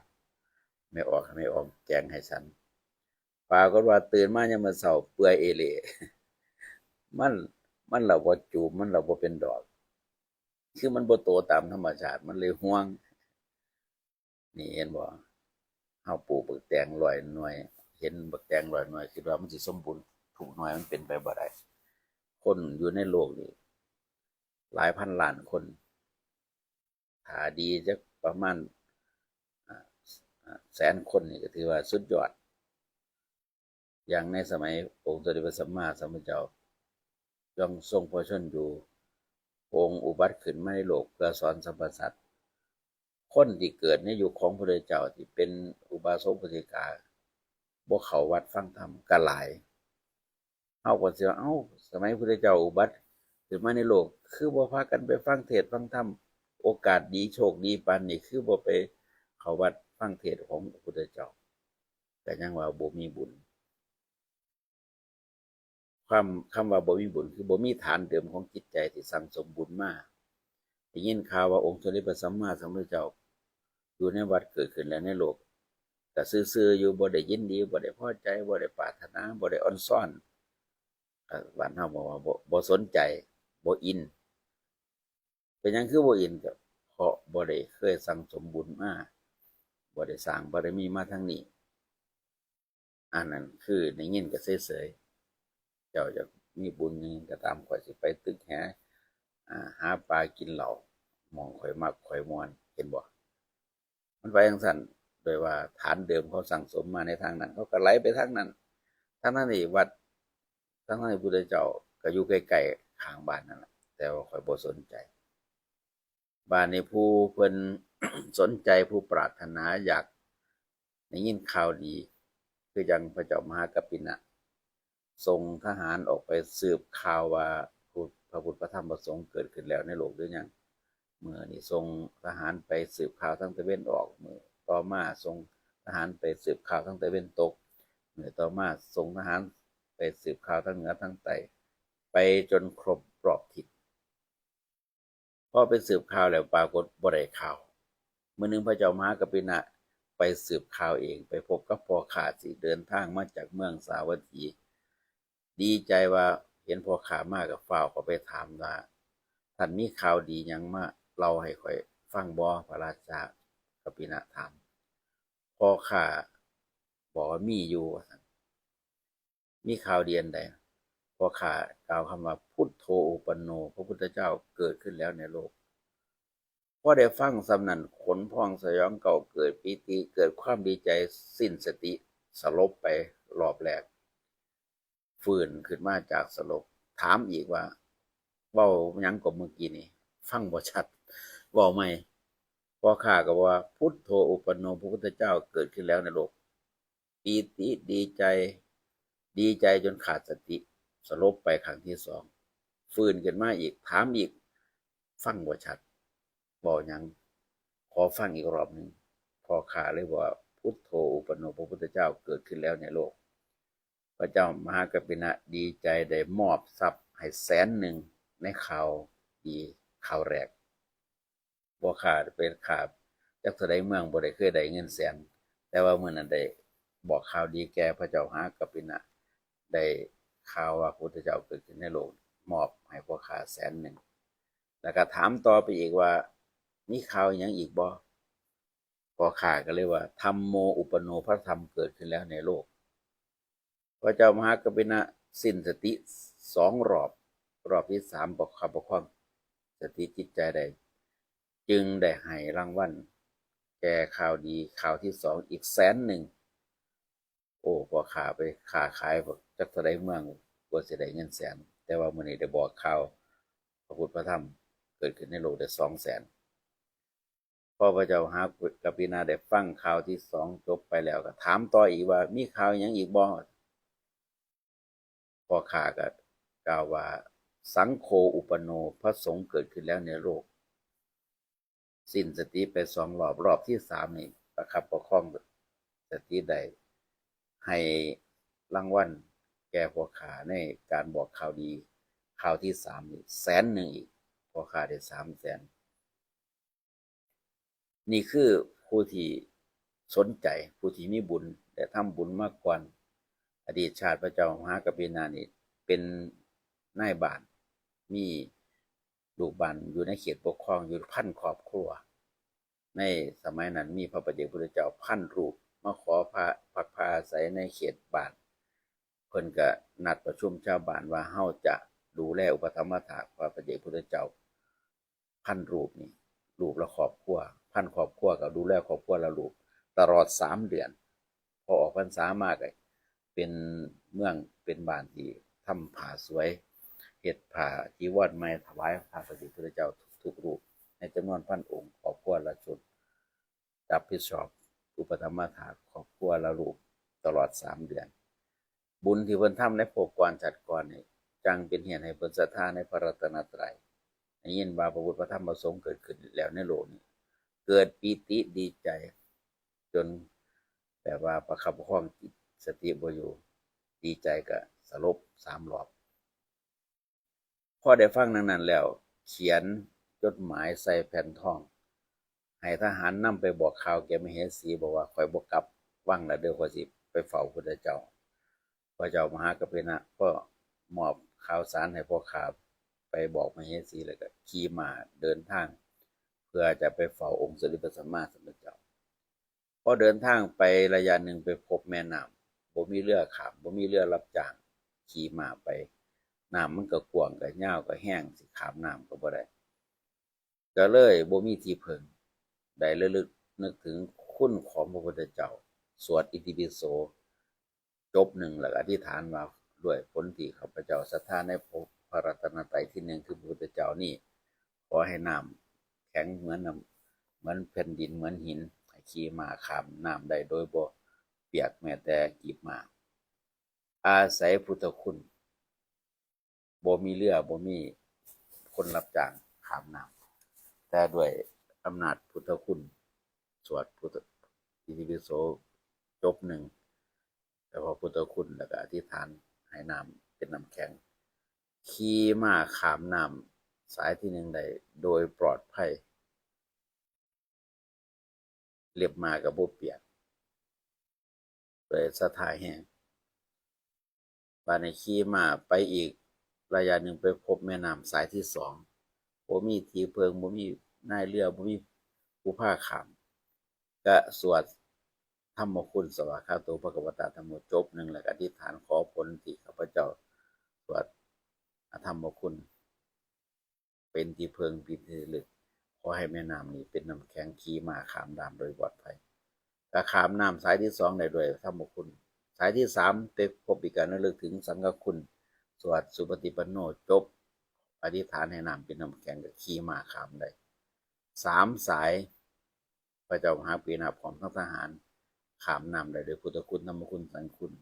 แม่ออก ให้แม่ออกแกงให้ฉัน ปรากฏว่าตื่นมายามมื้อเช้าเปื่อยเอเล่ มัน มันละบ่จูม มันละบ่เป็นดอก คือมันบ่โตตามธรรมชาติ มันเลยห่วง นี่เห็นบ่ เฮาปลูกบักแตงร้อยหน่วย เห็นบักแตงร้อยหน่วย คิดว่ามันสิสมบูรณ์ทุกหน่วย มันเป็นไปบ่ได้ คนอยู่ในโลกนี่หลายพันล้านคน ถ้าดีจักประมาณ อ่า อ่า แสนคนนี่ก็ถือว่าสุดยอด อย่างในสมัยองค์สมเด็จพระสัมมาสัมพุทธเจ้า ยังทรงพระชนม์อยู่ พระองค์อุบัติขึ้นมาในโลกเพื่อสอนสรรพสัตว์ คนที่เกิดในยุคของพระพุทธเจ้าที่เป็นอุบาสกอุบาสิกา บ่เข้าวัดฟังธรรมก็หลาย เฮาก็สิว่า เอ้า สมัยพุทธเจ้าอุบัติขึ้นมาในโลก คือบ่พากันไปฟังเทศน์ฟังธรรม โอกาสดีโชคดีปานนี้ คือบ่ไปเข้าวัดฟังเทศน์ของพระพุทธเจ้า ก็ยังว่าบ่มีบุญ ความ คำว่าบ่มีบุญ คือบ่มีฐานเดิมของจิตใจที่สั่งสมบุญมา ได้ยินข่าวว่าองค์สมเด็จพระสัมมาสัมพุทธเจ้าอยู่ในวัดเกิดขึ้นแล้วในโลก ก็ซื่อๆอยู่ บ่ได้ยินดี บ่ได้พอใจ บ่ได้ปรารถนา บ่ได้อ่อนซ้อน อ่า บ้านเฮาบอกว่าบ่ บ่สนใจ บ่อิน เป็นหยังคือบ่อิน ก็เพราะบ่ได้เคยสั่งสมบุญมา บ่ได้สร้างบารมีมาทางนี้ อันนั้นคือได้ยินก็เฉยๆ เจ้าอยาก มีบุญหยังก็ตาม ข้อยสิไปตึกแห อ่า หาปลากินเหล้า หม่องข้อยมักข้อยม่วน เห็นบ่ มันไปจั่งซั้น โดยว่าฐานเดิมเขาสั่งสมมาในทางนั้น เขาก็ไหลไปทางนั้น ทั้งๆที่วัด ทั้งๆที่พุทธเจ้าก็อยู่ใกล้ๆข้างบ้านนั่นแหละ แต่ว่าข้อยบ่สนใจ บาดนี้ผู้เพิ่น สนใจ ผู้ปรารถนาอยากได้ยินข่าวดี คือจั่งพระเจ้ามหากัปปินะ ส่งทหารออกไปสืบข่าวว่า พุทธ- พระพุทธพระธรรมพระสงฆ์เกิดขึ้นแล้วในโลกหรือยัง มื้อนี้ส่งทหารไปสืบข่าวทางตะเวนออก มื้อต่อมาส่งทหารไปสืบข่าวทางตะเวนตก มื้อต่อมาส่งทหารไปสืบข่าวทางเหนือทางใต้ ไปจนครบรอบทิศ พอไปสืบข่าวแล้วปรากฏบ่ได้ข่าว มื้อหนึ่งพระเจ้ามหากัปปินะไปสืบข่าวเอง ไปพบกับพ่อข้าที่เดินทางมาจากเมืองสาวัตถี ดีใจว่าเห็นพ่อข้ามาก็ฟ้าวเข้าไปถามว่า ท่านมีข่าวดีหยังมาเล่าให้ข้อยฟังบ่ พระราชากัปปินะถาม พ่อข้าบอกว่ามีอยู่ ว่าซั่น มีข่าวดีอันใด พ่อข้ากล่าวคำว่า พุทโธอุปปนโน พระพุทธเจ้าเกิดขึ้นแล้วในโลก พอได้ฟังส่ำนั้นขนพองสยองเกล้า เกิดปีติ เกิดความดีใจ สิ้นสติ สลบไปรอบแรก ฟื้นขึ้นมาจากสลบ ถามอีกว่า เว้าหยังก็เมื่อกี้นี้ ฟังบ่ชัด เว้าใหม่ พ่อข้าก็ว่า พุทโธอุปปนโน พระพุทธเจ้าเกิดขึ้นแล้วในโลก ปีติดีใจ ดีใจจนขาดสติ สลบไปครั้งที่สอง ฟื้นขึ้นมาอีก ถามอีก ฟังบ่ชัด เว้าหยัง ขอฟังอีกรอบหนึ่ง พ่อข้าเลยว่า พุทโธอุปปนโน พระพุทธเจ้าเกิดขึ้นแล้วในโลก พระเจ้ามหากัปปินะดีใจได้มอบทรัพย์ให้แสนหนึ่งในข่าวดีข่าวแรก พ่อข้าเป็นข้าจักเท่าใดเมืองบ่ได้เคยได้เงินแสน แต่ว่ามื้อนั้นได้บอกข่าวดีแก่พระเจ้ามหากัปปินะ ได้ข่าวว่าพระพุทธเจ้าเกิดขึ้นในโลก มอบให้พ่อข้าแสนหนึ่ง แล้วก็ถามต่อไปอีกว่า มีข่าวหยังอีกบ่ พ่อข้าก็เลยว่า ธัมโมอุปปนโน พระธรรมเกิดขึ้นแล้วในโลก พระเจ้ามหากัปปินะสิ้นสติสองรอบ รอบที่สามประคับประคองสติจิตใจได้ จึงได้ให้รางวัลแก่ข่าวดีข่าวที่สองอีกแสนหนึ่ง โอ้ พ่อข้าไปค้าขายจักเท่าใดเมืองกว่าสิได้เงินแสน แต่ว่ามื้อนี้ได้บอกข่าวพระพุทธพระธรรมเกิดขึ้นในโลกได้สองแสน พอพระเจ้ามหากัปปินะได้ฟังข่าวที่สองจบไปแล้วก็ถามต่ออีกว่า มีข่าวหยังอีกบ่ พ่อข้าก็กล่าวว่า สังโฆอุปปนโน พระสงฆ์เกิดขึ้นแล้วในโลก สิ้นสติไปสองรอบ รอบที่สามนี่ประคับประคองสติได้ ให้รางวัลแก่พ่อข้าในการบอกข่าวดี ข่าวที่สามนี่แสนหนึ่งอีก พ่อข้าได้สามแสน นี่คือผู้ที่สนใจ ผู้ที่มีบุญ และทำบุญมาก่อน อดีตชาติพระเจ้ามหากัปปินะนี่เป็นนายบ้าน มีลูกบ้านอยู่ในเขตปกครองอยู่พันครอบครัว ในสมัยนั้นมีพระปัจเจกพุทธเจ้าพันรูป มาขอพระพักพาอาศัยในเขตบ้าน เพิ่นก็นัดประชุมชาวบ้านว่า เฮาจะดูแลอุปถัมภะถาดพระปัจเจกพุทธเจ้า พันรูปนี่ รูปละครอบครัว พันครอบครัวก็ดูแลครอบครัวละรูป ตลอดสามเดือน พอออกพรรษามาก็เป็นเมืองเป็นบ้านที่ทำผ้าสวย เฮ็ดผ้าจีวรใหม่ถวายพระปัจเจกพุทธเจ้าทุกๆรูป ในจำนวนพันองค์ ครอบครัวละชุด รับผิดชอบอุปถัมภะถาดครอบครัวละรูปตลอดสามเดือน บุญที่เพิ่นทำในภพก่อนชาติก่อนนี่ จั่งเป็นเหตุให้เพิ่นศรัทธาในพระรัตนตรัย ได้ยินว่าพระพุทธพระธรรมพระสงฆ์เกิดขึ้นแล้วในโลกนี่ เกิดปีติดีใจ จนแบบว่าประคับประคองจิตสติบ่อยู่ ดีใจก็สลบสามรอบ พอได้ฟังดังนั้นแล้ว เขียนจดหมายใส่แผ่นทอง ให้ทหารนำไปบอกข่าวแก่มเหสี บอกว่า ข้อยบ่กลับวังแล้วเด้อ ข้อยสิไปเฝ้าพุทธเจ้า พระเจ้ามหากัปปินะก็มอบข่าวสารให้พ่อข้าไปบอกมเหสี แล้วก็ขี่ม้าเดินทาง เพื่อจะไปเฝ้าองค์สมเด็จพระสัมมาสัมพุทธเจ้า พอเดินทางไประยะหนึ่งไปพบแม่น้ำ บ่มีเรือข้าม บ่มีเรือรับจ้าง ขี่ม้าไป น้ำมันก็กว้างก็ยาวก็แฮง สิข้ามน้ำก็บ่ได้ ก็เลยบ่มีที่เพิ่ง ได้ระลึกนึกถึงคุณของพระพุทธเจ้า สวดอิติปิโส จบหนึ่ง แล้วก็อธิษฐานว่า ด้วยผลที่ข้าพเจ้าศรัทธาในพระรัตนตรัยที่หนึ่งคือพระพุทธเจ้านี้ ขอให้น้ำแข็งเหมือนน้ำ เหมือนแผ่นดิน เหมือนหิน ให้ขี่ม้าข้ามน้ำได้โดยบ่เปียกแม้แต่กีบม้า อาศัยพุทธคุณ บ่มีเรือ บ่มีคนรับจ้างข้ามน้ำ แต่ด้วยอำนาจพุทธคุณ สวดพุทธอิติปิโสจบหนึ่ง แล้วพอพุทธคุณ แล้วก็อธิษฐานให้น้ำเป็นน้ำแข็ง ขี่ม้าข้ามน้ำสายที่หนึ่งได้โดยปลอดภัย เล็บม้าก็บ่เปียก ด้วยศรัทธาแฮง บาดนี้ขี่ม้าไปอีกระยะหนึ่ง ไปพบแม่น้ำสายที่สอง บ่มีที่เพิ่ง บ่มีนายเรือ บ่มีผู้พาข้าม ก็สวดธรรมคุณ สวากขาโต ภควตา ธัมโม จบหนึ่ง แล้วก็อธิษฐานขอผลที่ข้าพเจ้าสวดธรรมคุณ เป็นที่เพิ่งเป็นที่ระลึก ขอให้แม่น้ำนี้เป็นน้ำแข็ง ขี่ม้าข้ามน้ำโดยปลอดภัย ก็ข้ามน้ำสายที่สองได้ด้วยธรรมคุณ สายที่สามไปพบอีก ก็ระลึกถึงสังฆคุณ สวดสุปฏิปันโน จบ อธิษฐานให้น้ำเป็นน้ำแข็ง ก็ขี่ม้าข้ามได้ สามสาย พระเจ้ามหากัปปินะพร้อมทั้งทหาร ข้ามน้ำได้ด้วยพุทธคุณ ธรรมคุณ สังฆคุณ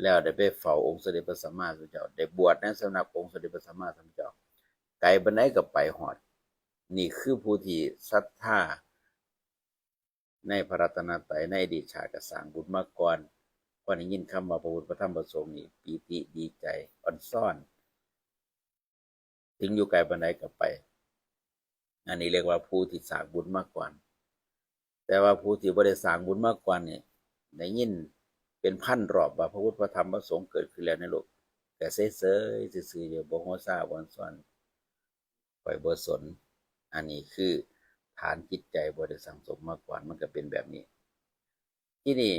แล้วได้ไปเฝ้าองค์สมเด็จพระสัมมาสัมพุทธเจ้า ได้บวชในสำนักองค์สมเด็จพระสัมมาสัมพุทธเจ้า ไกลปานใดก็ไปฮอด นี่คือผู้ที่ศรัทธาในพระรัตนตรัย ในอดีตชาติก็สร้างบุญมาก่อน พอได้ยินคำว่าพระพุทธ พระธรรม พระสงฆ์นี่ ปีติดีใจ อ่อนซ้อน ถึงอยู่ไกลปานใดก็ไป อันนี้เรียกว่าผู้ที่สร้างบุญมาก่อน แต่ว่าผู้ที่บ่ได้สร้างบุญมาก่อนนี่ ได้ยินเป็นพันรอบว่าพระพุทธ พระธรรม พระสงฆ์เกิดขึ้นแล้วในโลก ก็เฉยๆ ซื่อๆ อยู่ บ่หัวซาบ่อ่อนซ้อน ข้อยบ่สน อันนี้คือฐานจิตใจบ่ได้สั่งสมมาก่อน มันก็เป็นแบบนี้ ที่นี่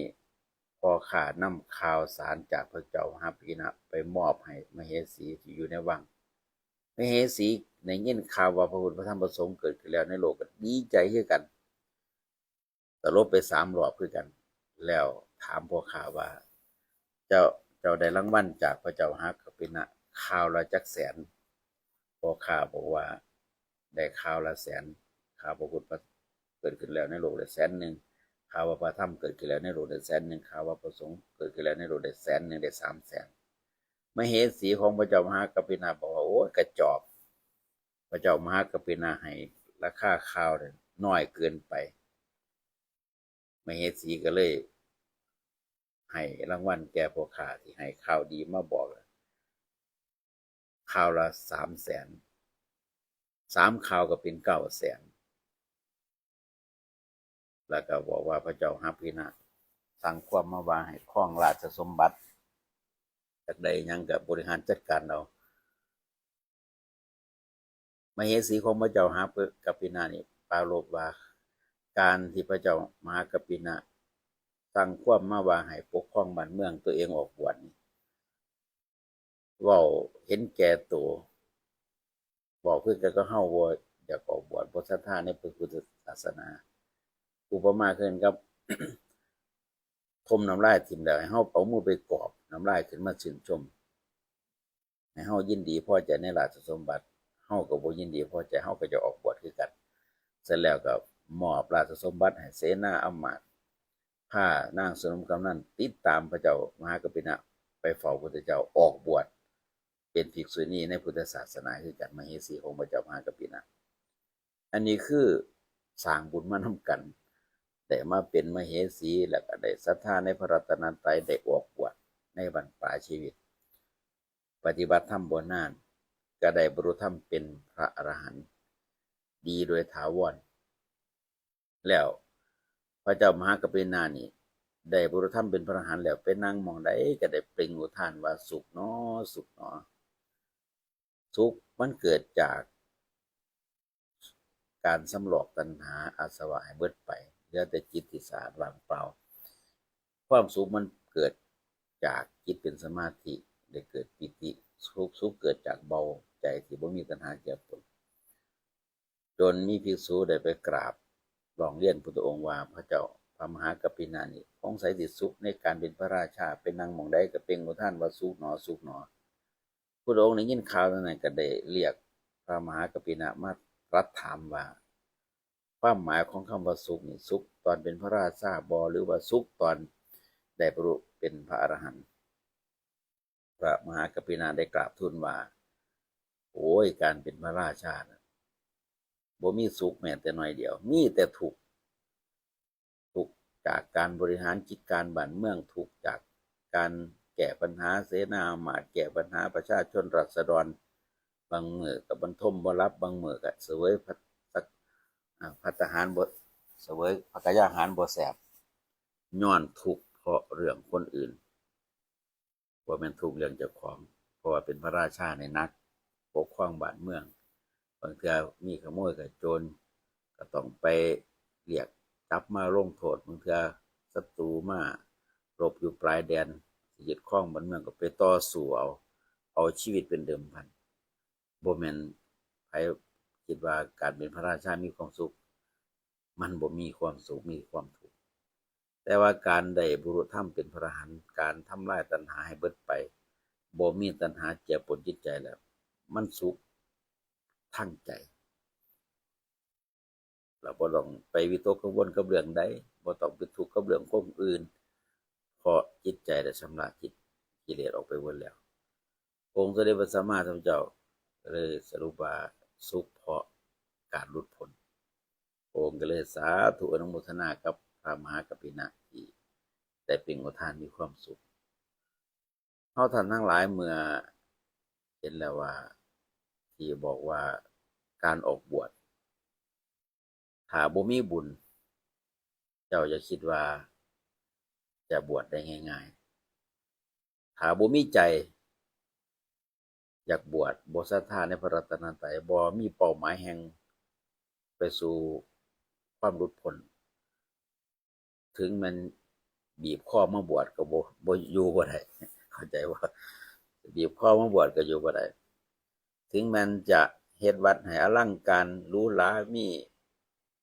พ่อข้านำข่าวสารจากพระเจ้ามหากัปปินะไปมอบให้มเหสีที่อยู่ในวัง มเหสีได้ยินข่าวว่าพระพุทธ พระธรรม พระสงฆ์เกิดขึ้นแล้วในโลก ก็ดีใจคือกัน ตลบไปสามรอบคือกัน แล้วถามพ่อข้าว่า เจ้า เจ้าได้รางวัลจากพระเจ้ามหากัปปินะคราวละจักแสน พ่อข้าบอกว่า ได้คราวละแสน ข่าวพระพุทธเกิดขึ้นแล้วในโลกได้แสนหนึ่ง ข่าวว่าพระธรรมเกิดขึ้นแล้วในโลกได้แสนหนึ่ง ข่าวว่าพระสงฆ์เกิดขึ้นแล้วในโลกได้แสนหนึ่ง ได้สามแสน มเหสีของพระเจ้ามหากัปปินะบอกว่า โอ้ย กระจอก พระเจ้ามหากัปปินะให้ราคาข่าวเนี่ยน้อยเกินไป มเหสีก็เลยให้รางวัลแก่พ่อข้าที่ให้ข่าวดีมาบอก ข่าวละสามแสน สามข่าวก็เป็นเก้าแสน แล้วก็บอกว่าพระเจ้ามหากัปปินะสั่งความมาว่าให้ครองราชสมบัติ อยากได้หยังก็บริหารจัดการเอา มเหสีของพระเจ้ามหากัปปินะนี่ปรารภว่า การที่พระเจ้ามหากัปปินะสั่งความมาว่าให้ปกครองบ้านเมือง ตัวเองออกบวชนี่ เว้าเห็นแก่ตัว บอกคือกันกับเฮาบ่อยากออกบวช บ่ศรัทธาในพระพุทธศาสนา อุปมาคือกันกับ ถมน้ำลายถิ่มแล้ว ให้เฮาเอามือไปกอบน้ำลายขึ้นมาชื่นชม ให้เฮายินดีพอใจในราชสมบัติ เฮาก็บ่ยินดีพอใจ เฮาก็จะออกบวชคือกัน เสร็จแล้วก็มอบราชสมบัติให้เสนาอำมาตย์ พานางสนมกำนัลติดตามพระเจ้ามหากัปปินะไปเฝ้าพุทธเจ้า ออกบวชเป็นภิกษุณีในพุทธศาสนาคือกัน มเหสีของพระเจ้ามหากัปปินะ อันนี้คือสร้างบุญมานำกัน ได้มาเป็นมเหสี แล้วก็ได้ศรัทธาในพระรัตนตรัย ได้ออกบวชในบรรพชาชีวิต ปฏิบัติธรรมบ่นาน ก็ได้บรรลุธรรมเป็นพระอรหันต์ดีโดยถาวร แล้วพระเจ้ามหากัปปินะนี่ ได้บรรลุธรรมเป็นพระอรหันต์แล้ว ไปนั่งหม่องใดก็ได้เปล่งอุทานว่า สุขหนอ สุขหนอ สุขมันเกิดจากการสำรอกตัณหาอาสวะให้เบิดไป เหลือแต่จิตที่สะอาดว่างเปล่า ความสุขมันเกิดจากจิตเป็นสมาธิ ได้เกิดปีติ สุข สุขเกิดจากเบาใจที่บ่มีตัณหาเจือปน จนมีภิกษุได้ไปกราบร้องเรียนพุทธองค์ว่า พระเจ้า พระมหากัปปินะนี่สงสัยสิสุขในการเป็นพระราชา ไปนั่งหม่องใดก็เปล่งอุทานว่า สุขหนอ สุขหนอ พุทธองค์ได้ยินข่าวนั้นก็ได้เรียกพระมหากัปปินะมาตรัสถามว่า ความหมายของคำว่าสุขนี่ สุขตอนเป็นพระราชาบ่ หรือว่าสุขตอนได้บรรลุเป็นพระอรหันต์ พระมหากัปปินะได้กราบทูลว่า โอ้ย การเป็นพระราชานะบ่มีสุขแม้แต่น้อยเดียว มีแต่ทุกข์ ทุกข์จากการบริหารกิจการบ้านเมือง ทุกข์จากการแก้ปัญหาเสนาอามาตย์ แก้ปัญหาประชาชนราษฎร บางมื้อก็บ่ทมบ่หลับ บางมื้อก็เสวยภัต อ่า ภัตตาหารบ่ เสวยภักขยาหารบ่แซ่บ ย้อนทุกข์เพราะเรื่องคนอื่น บ่แม่นทุกข์เรื่องเจ้าของ เพราะว่าเป็นพระราชานี่หนัก ปกครองบ้านเมือง บางเทื่อมีขโมยกับโจร ก็ต้องไปเรียกจับมาลงโทษ บางเทื่อศัตรูมารบอยู่ปลายแดน สิยึดครองบ้านเมืองก็ไปต่อสู้เอา เอาชีวิตเป็นเดิมพัน บ่แม่นไผคิดว่าการเป็นพระราชามีความสุข มันบ่มีความสุข มีความทุกข์ แต่ว่าการได้บรรลุธรรมเป็นพระอรหันต์ การทำลายตัณหาให้เบิดไป บ่มีตัณหาเจือปนจิตใจแล้ว มันสุขทางใจ เราบ่ต้องไปวิตกกังวลกับเรื่องใด บ่ต้องไปทุกข์กับเรื่องคนอื่น เพราะจิตใจได้ชำระจิต กิเลสออกไปหมดแล้ว องค์สมเด็จพระสัมมาสัมพุทธเจ้าเลยสรุปว่าสุขเพราะการหลุดพ้น องค์ก็เลยสาธุอนุโมทนากับพระมหากัปปินะที่ได้เปล่งอุทานมีความสุข เฮาท่านทั้งหลายเมื่อเห็นแล้วว่า ที่บอกว่าการออกบวช ถ้าบ่มีบุญ เจ้าอย่าคิดว่าจะบวชได้ง่ายๆ ถ้าบ่มีใจอยากบวช บ่ศรัทธาในพระรัตนตรัย บ่มีเป้าหมายแห่งไปสู่ความหลุดพ้น ถึงแม่นบีบคอมาบวชก็บ่ บ่อยู่บ่ได้ เข้าใจบ่ บีบคอมาบวชก็อยู่บ่ได้ ถึงแม่นจะเฮ็ดวัดให้อลังการหรูหรา มี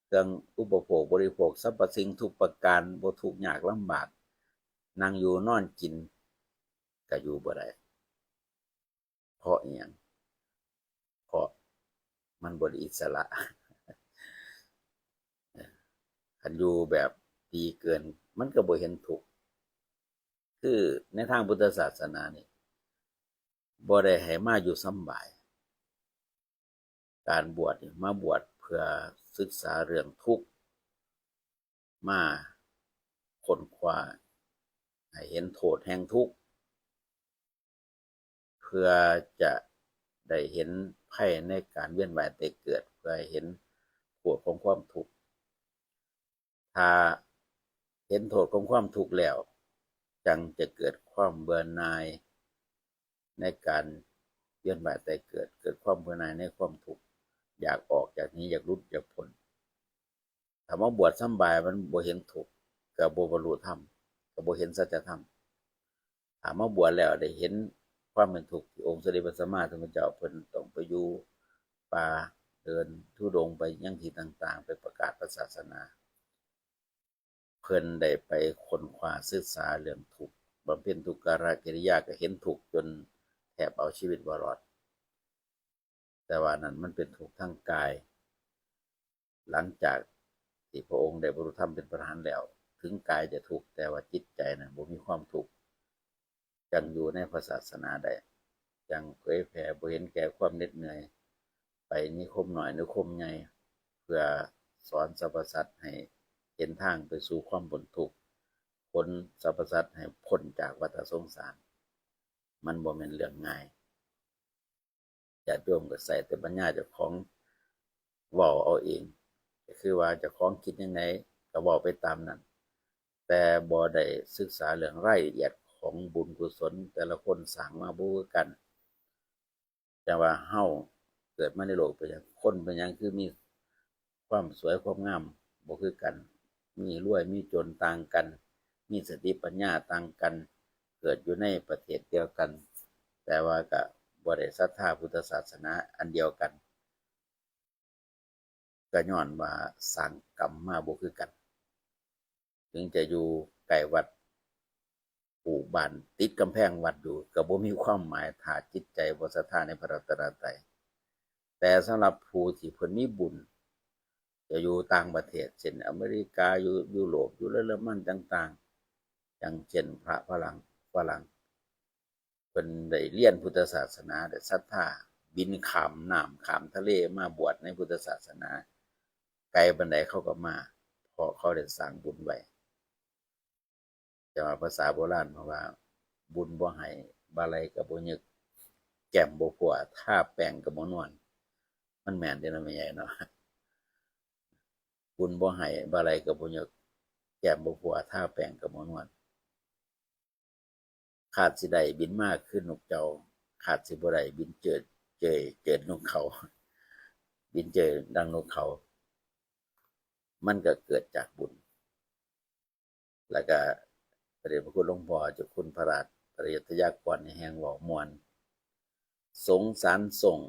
เครื่องอุปโภคบริโภค สรรพสิ่งทุกประการ บ่ทุกข์ยากลำบาก นั่งอยู่นอนกินก็อยู่บ่ได้ เพราะอิหยัง เพราะมันบ่ได้อิสระ คันอยู่แบบดีเกิน มันก็บ่เห็นทุกข์ คือในทางพุทธศาสนานี่ บ่ได้ให้มาอยู่สำบาย การบวชนี่มาบวชเพื่อศึกษาเรื่องทุกข์ มาค้นคว้าให้เห็นโทษแห่งทุกข์ เพื่อจะได้เห็นภัยในการเวียนว่ายตายเกิด เพื่อให้เห็นโทษของความทุกข์ ถ้าเห็นโทษของความทุกข์แล้ว จั่งจะเกิดความเบื่อหน่ายในการเวียนว่ายตายเกิด เกิดความเบื่อหน่ายในความทุกข์ อยากออก อยากหนี อยากหลุด อยากพ้น ถ้ามาบวชสำบายมันบ่เห็นทุกข์ ก็บ่บรรลุธรรม ก็บ่เห็นสัจธรรม ถ้ามาบวชแล้วได้เห็นความเป็นทุกข์ที่องค์สมเด็จพระสัมมาสัมพุทธเจ้าเพิ่นต้องไปอยู่ป่า เดินธุดงค์ไปยังที่ต่างๆ ไปประกาศพระศาสนา เพิ่นได้ไปค้นคว้าศึกษาเรื่องทุกข์ บำเพ็ญทุกขกิริยา ก็เห็นทุกข์จนแทบเอาชีวิตบ่รอด แต่ว่านั้นมันเป็นทุกข์ทางกาย หลังจากที่พระองค์ได้บรรลุธรรมเป็นพระอรหันต์แล้ว ถึงกายจะทุกข์ แต่ว่าจิตใจนะบ่มีความทุกข์ จั่งอยู่ในพระศาสนาได้ จั่งเผยแผ่บ่เห็นแก่ความเหน็ดเหนื่อย ไปนิคมน้อยนิคมใหญ่ เพื่อสอนสรรพสัตว์ให้เห็นทางไปสู่ความพ้นทุกข์ ขนสรรพสัตว์ให้พ้นจากวัฏสงสาร มันบ่แม่นเรื่องง่าย ญาติโยมก็ใช้แต่ปัญญาเจ้าของเว้าเอาเอง ก็คือว่าเจ้าของคิดจั่งใดก็เว้าไปตามนั้น แต่บ่ได้ศึกษาเรื่องรายละเอียดของบุญกุศลแต่ละคนสร้างมาบ่คือกัน จั่งว่าเฮาเกิดมาในโลกเป็นหยัง คนเป็นหยังคือมีความสวยความงามบ่คือกัน มีรวยมีจนต่างกัน มีสติปัญญาต่างกัน เกิดอยู่ในประเทศเดียวกัน แต่ว่าก็บ่ได้ศรัทธาพุทธศาสนาอันเดียวกัน ก็ย้อนว่าสร้างกรรมมาบ่คือกัน ถึงจะอยู่ใกล้วัด ปลูกบ้านติดกำแพงวัดอยู่ ก็บ่มีความหมายถ้าจิตใจบ่ศรัทธาในพระรัตนตรัย แต่สำหรับผู้ที่เพิ่นมีบุญ จะอยู่ต่างประเทศ เช่นอเมริกา อยู่ยุโรป อยู่เยอรมันต่างๆ อย่างเช่นพระฝรั่ง ฝรั่ง เพิ่นได้เรียนพุทธศาสนา ได้ศรัทธา บินข้ามน้ำข้ามทะเลมาบวชในพุทธศาสนา ไกลปานใดเขาก็มา เพราะเขาได้สร้างบุญไว้ แต่ว่าภาษาโบราณเพิ่นว่า บุญบ่ให้ บ่าไหล่ก็บ่หยึก แก้มบ่พั่ว ทาแป้งก็บ่นวล มันแม่นเด้เนาะแม่ใหญ่เนาะ บุญบ่ให้ บ่าไหล่ก็บ่หยึก แก้มบ่พั่ว ทาแป้งก็บ่นวล คาดสิได้บินมาคือนกเจ้า คาดสิบ่ได้บินเจิด เจิย เจิดนกเขา บินเจิยดังนกเขา มันก็เกิดจากบุญ แล้วก็พระเดชพระคุณหลวงพ่อเจ้าคุณพระราชปริยัติยากรนี่แฮ่งเว้าม่วน สงสารส่ง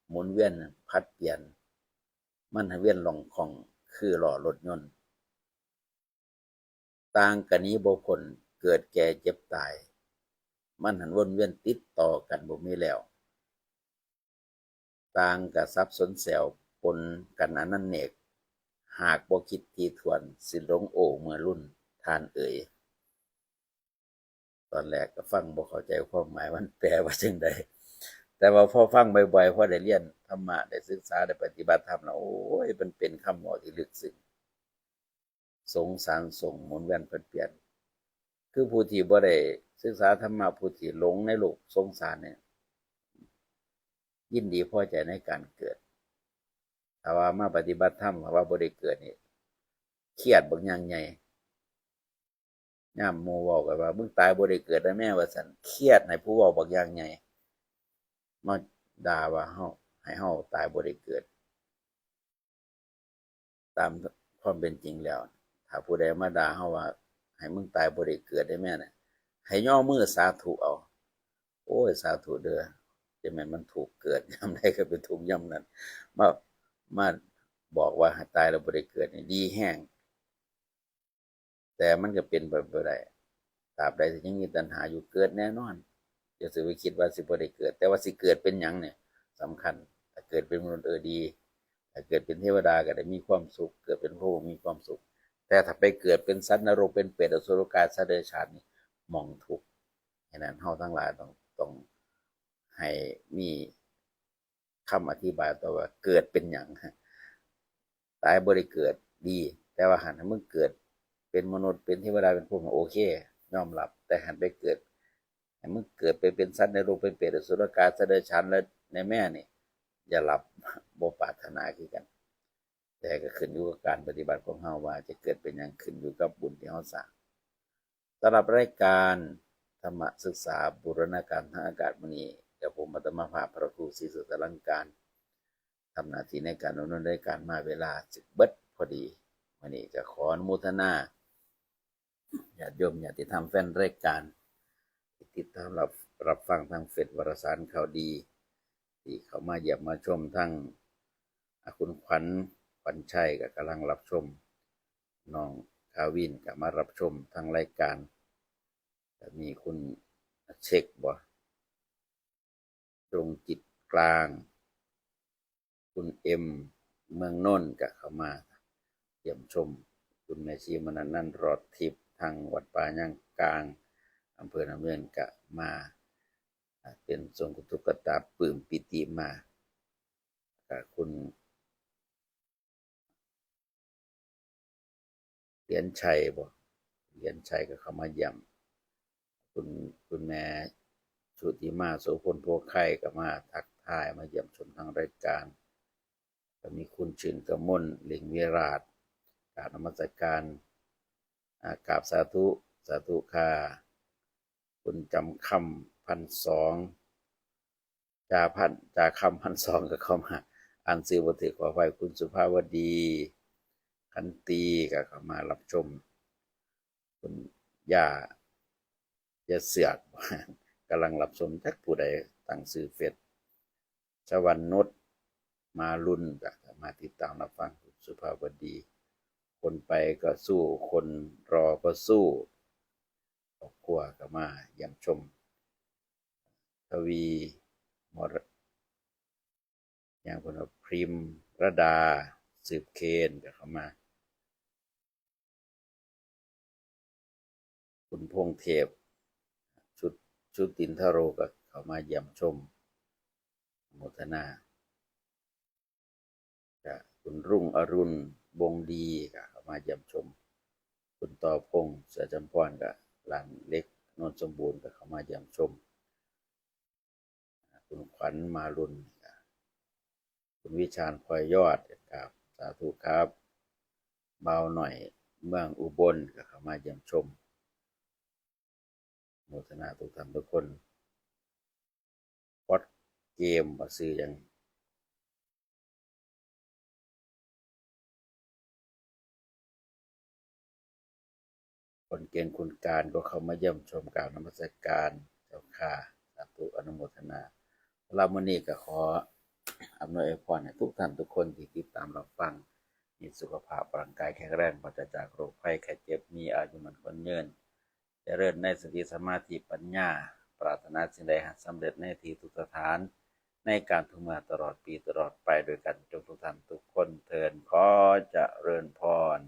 หมุนเวียนผัดเปลี่ยน มันให้เวียนล่องของคือล้อรถยนต์ ต่างก็หนีบ่พ้น เกิดแก่เจ็บตาย มันหั้นวนเวียนติดต่อกันบ่มีแล้ว ต่างก็สับสนแสวปนกันอนันเนก หากบ่คิดถี่ถ้วน สิหลงโอ้เมื่อลุ่น ท่านเอ๋ย ตอนแรกก็ฟังบ่เข้าใจความหมายมันแปลว่าจั่งใด แต่ว่าพอฟังบ่อยๆ พอได้เรียนธรรมะ ได้ศึกษา ได้ปฏิบัติธรรมแล้ว โอ้ย มันเป็นคำเว้าที่ลึกซึ้ง สงสารส่งหมุนเวียนผัดเปลี่ยน คือผู้ที่บ่ได้ศึกษาธรรมะ ผู้ที่หลงในโลกสงสารเนี่ย ยินดีพอใจในการเกิด ถ้าว่ามาปฏิบัติธรรม ถ้าว่าบ่ได้เกิดนี่ เครียดบักอย่างใหญ่ ยามหมู่เว้ากันว่า "มึงตายบ่ได้เกิดได้แม่" ว่าซั่น เครียดให้ผู้เว้าบักอย่างใหญ่ มาด่าว่าเฮา ให้เฮาตายบ่ได้เกิด ตามความเป็นจริงแล้ว ถ้าผู้ใดมาด่าเฮาว่า "ให้มึงตายบ่ได้เกิดได้แม่" น่ะ ให้ย่อมือสาธุเอา โอ้ย สาธุเด้อ จะแม่นมันทุกข์เกิดยามใดก็เป็นทุกข์ยามนั้น มา มาบอกว่าให้ตายแล้วบ่ได้เกิดนี่ดีแฮง แต่มันก็เป็นไปบ่ได้ ตราบใดที่ยังมีตัณหาอยู่ เกิดแน่นอน อย่าสิไปคิดว่าสิบ่ได้เกิด แต่ว่าสิเกิดเป็นหยังเนี่ยสำคัญ ถ้าเกิดเป็นมนุษย์ เออ ดี ถ้าเกิดเป็นเทวดาก็ได้มีความสุข เกิดเป็นพรหมมีความสุข แต่ถ้าไปเกิดเป็นสัตว์นรก เป็นเปรต อสุรกาย สัตว์เดรัจฉานนี่หม่องทุกข์ ฉะนั้นเฮาทั้งหลายต้อง ต้องให้มีคำอธิบายต่อว่าเกิดเป็นหยัง ตายบ่ได้เกิดดี แต่ว่าหั้นให้มึงเกิดเป็นมนุษย์ เป็นเทวดา เป็นพรหม โอเค ยอมรับ แต่หั้นไปเกิด ให้มึงเกิดไปเป็นสัตว์นรก เป็นเปรต อสุรกาย สัตว์เดรัจฉาน แล้วในแม่นี่ อย่ารับ บ่ปรารถนาคือกัน แต่ก็ขึ้นอยู่กับการปฏิบัติของเฮาว่าจะเกิดเป็นหยัง ขึ้นอยู่กับบุญที่เฮาสร้าง สำหรับรายการธรรมศึกษาบูรณาการทางอากาศมื้อนี้ เดี๋ยวผมอาตมาภาพพระครูศรีสุดอลังการ ทำหน้าที่ในการดำเนินรายการมา เวลาสิเบิดพอดี มื้อนี้ก็ขออนุโมทนา ญาติโยมญาติธรรมแฟนรายการ ที่ติดตามรับ รับฟังทางเฟซวารสารข่าวดี ที่เข้ามาเยี่ยมมาชม ทั้ง อ่ะ คุณขวัญ ขวัญชัยก็กำลังรับชม น้องกาวินก็มารับชมทางรายการ ก็มีคุณเช็คบ่ ดวงจิตกลาง คุณเอ็ม เมืองนนท์ก็เข้ามาเยี่ยมชม คุณแม่ชีมนัสนันท์ รอดทิพย์ ทางวัดป่าย่างกลาง อำเภอหนองเมืองก็มา เป็นทรงกุตุกตาปลื้มปีติมา ก็คุณ เหรียญชัยบ่ เหรียญชัยก็เข้ามาเยี่ยม คุณ คุณแม่ชุติมา โสพล โพธิ์ไคร้ ก็มาทักทาย มาเยี่ยมชมทางรายการ ก็มีคุณชื่นกมล ลิงวิราช กราบนมัสการ อ่า กราบสาธุ สาธุค่ะ คุณจำคำ พันสอง จ่าพัน จ่าคำ พันสอง ก็เข้ามา อ่านชื่อบ่ถูก ขออภัย คุณสุภาวดี ขันตี ก็เข้ามารับชม คุณย่า ย่าเสือก กำลังรับชมจักผู้ใดตั้งชื่อเฟซ ชวันนุช มาลุน ก็มาติดตามรับฟัง สุภาพวดี คนไปก็สู้ คนรอก็สู้ ครอบครัวก็มาเยี่ยมชม ทวี มร อย่างคนว่า พริมรดา สืบเคนก็เข้ามา คุณพงษ์เทพ ชุด ชุตินทโรก็เข้ามาเยี่ยมชม โมทนา ก็คุณรุ่งอรุณ บงดีก็เข้ามาเยี่ยมชม คุณต่อพงษ์ เสือจำพร ก็หลานเล็ก นนท์สมบูรณ์ก็เข้ามาเยี่ยมชม คุณขวัญ มาลุน คุณวิชาญ พลอยยอด ครับ สาธุครับ บ่าวหน่อย เมืองอุบล ก็เข้ามาเยี่ยมชม โมทนาทุกท่านทุกคน พอดเกม บ่าชื่อหยัง คนเก่งคุณการก็เข้ามาเยี่ยมชม กราบนมัสการเจ้าค่ะ สาธุ อนุโมทนา สำหรับมื้อนี้ก็ขออำนวยอวยพรให้ทุกท่านทุกคนที่ติดตามรับฟัง มีสุขภาพร่างกายแข็งแรง ปราศจากโรคภัยไข้เจ็บ มีอายุมั่นขวัญยืน เจริญในสติสมาธิปัญญา ปรารถนาสิ่งใดให้สำเร็จในที่ทุกสถาน ในการทุกเมื่อตลอดปีตลอดไปด้วยกันจงทุกท่านทุกคนเทิน ขอเจริญพร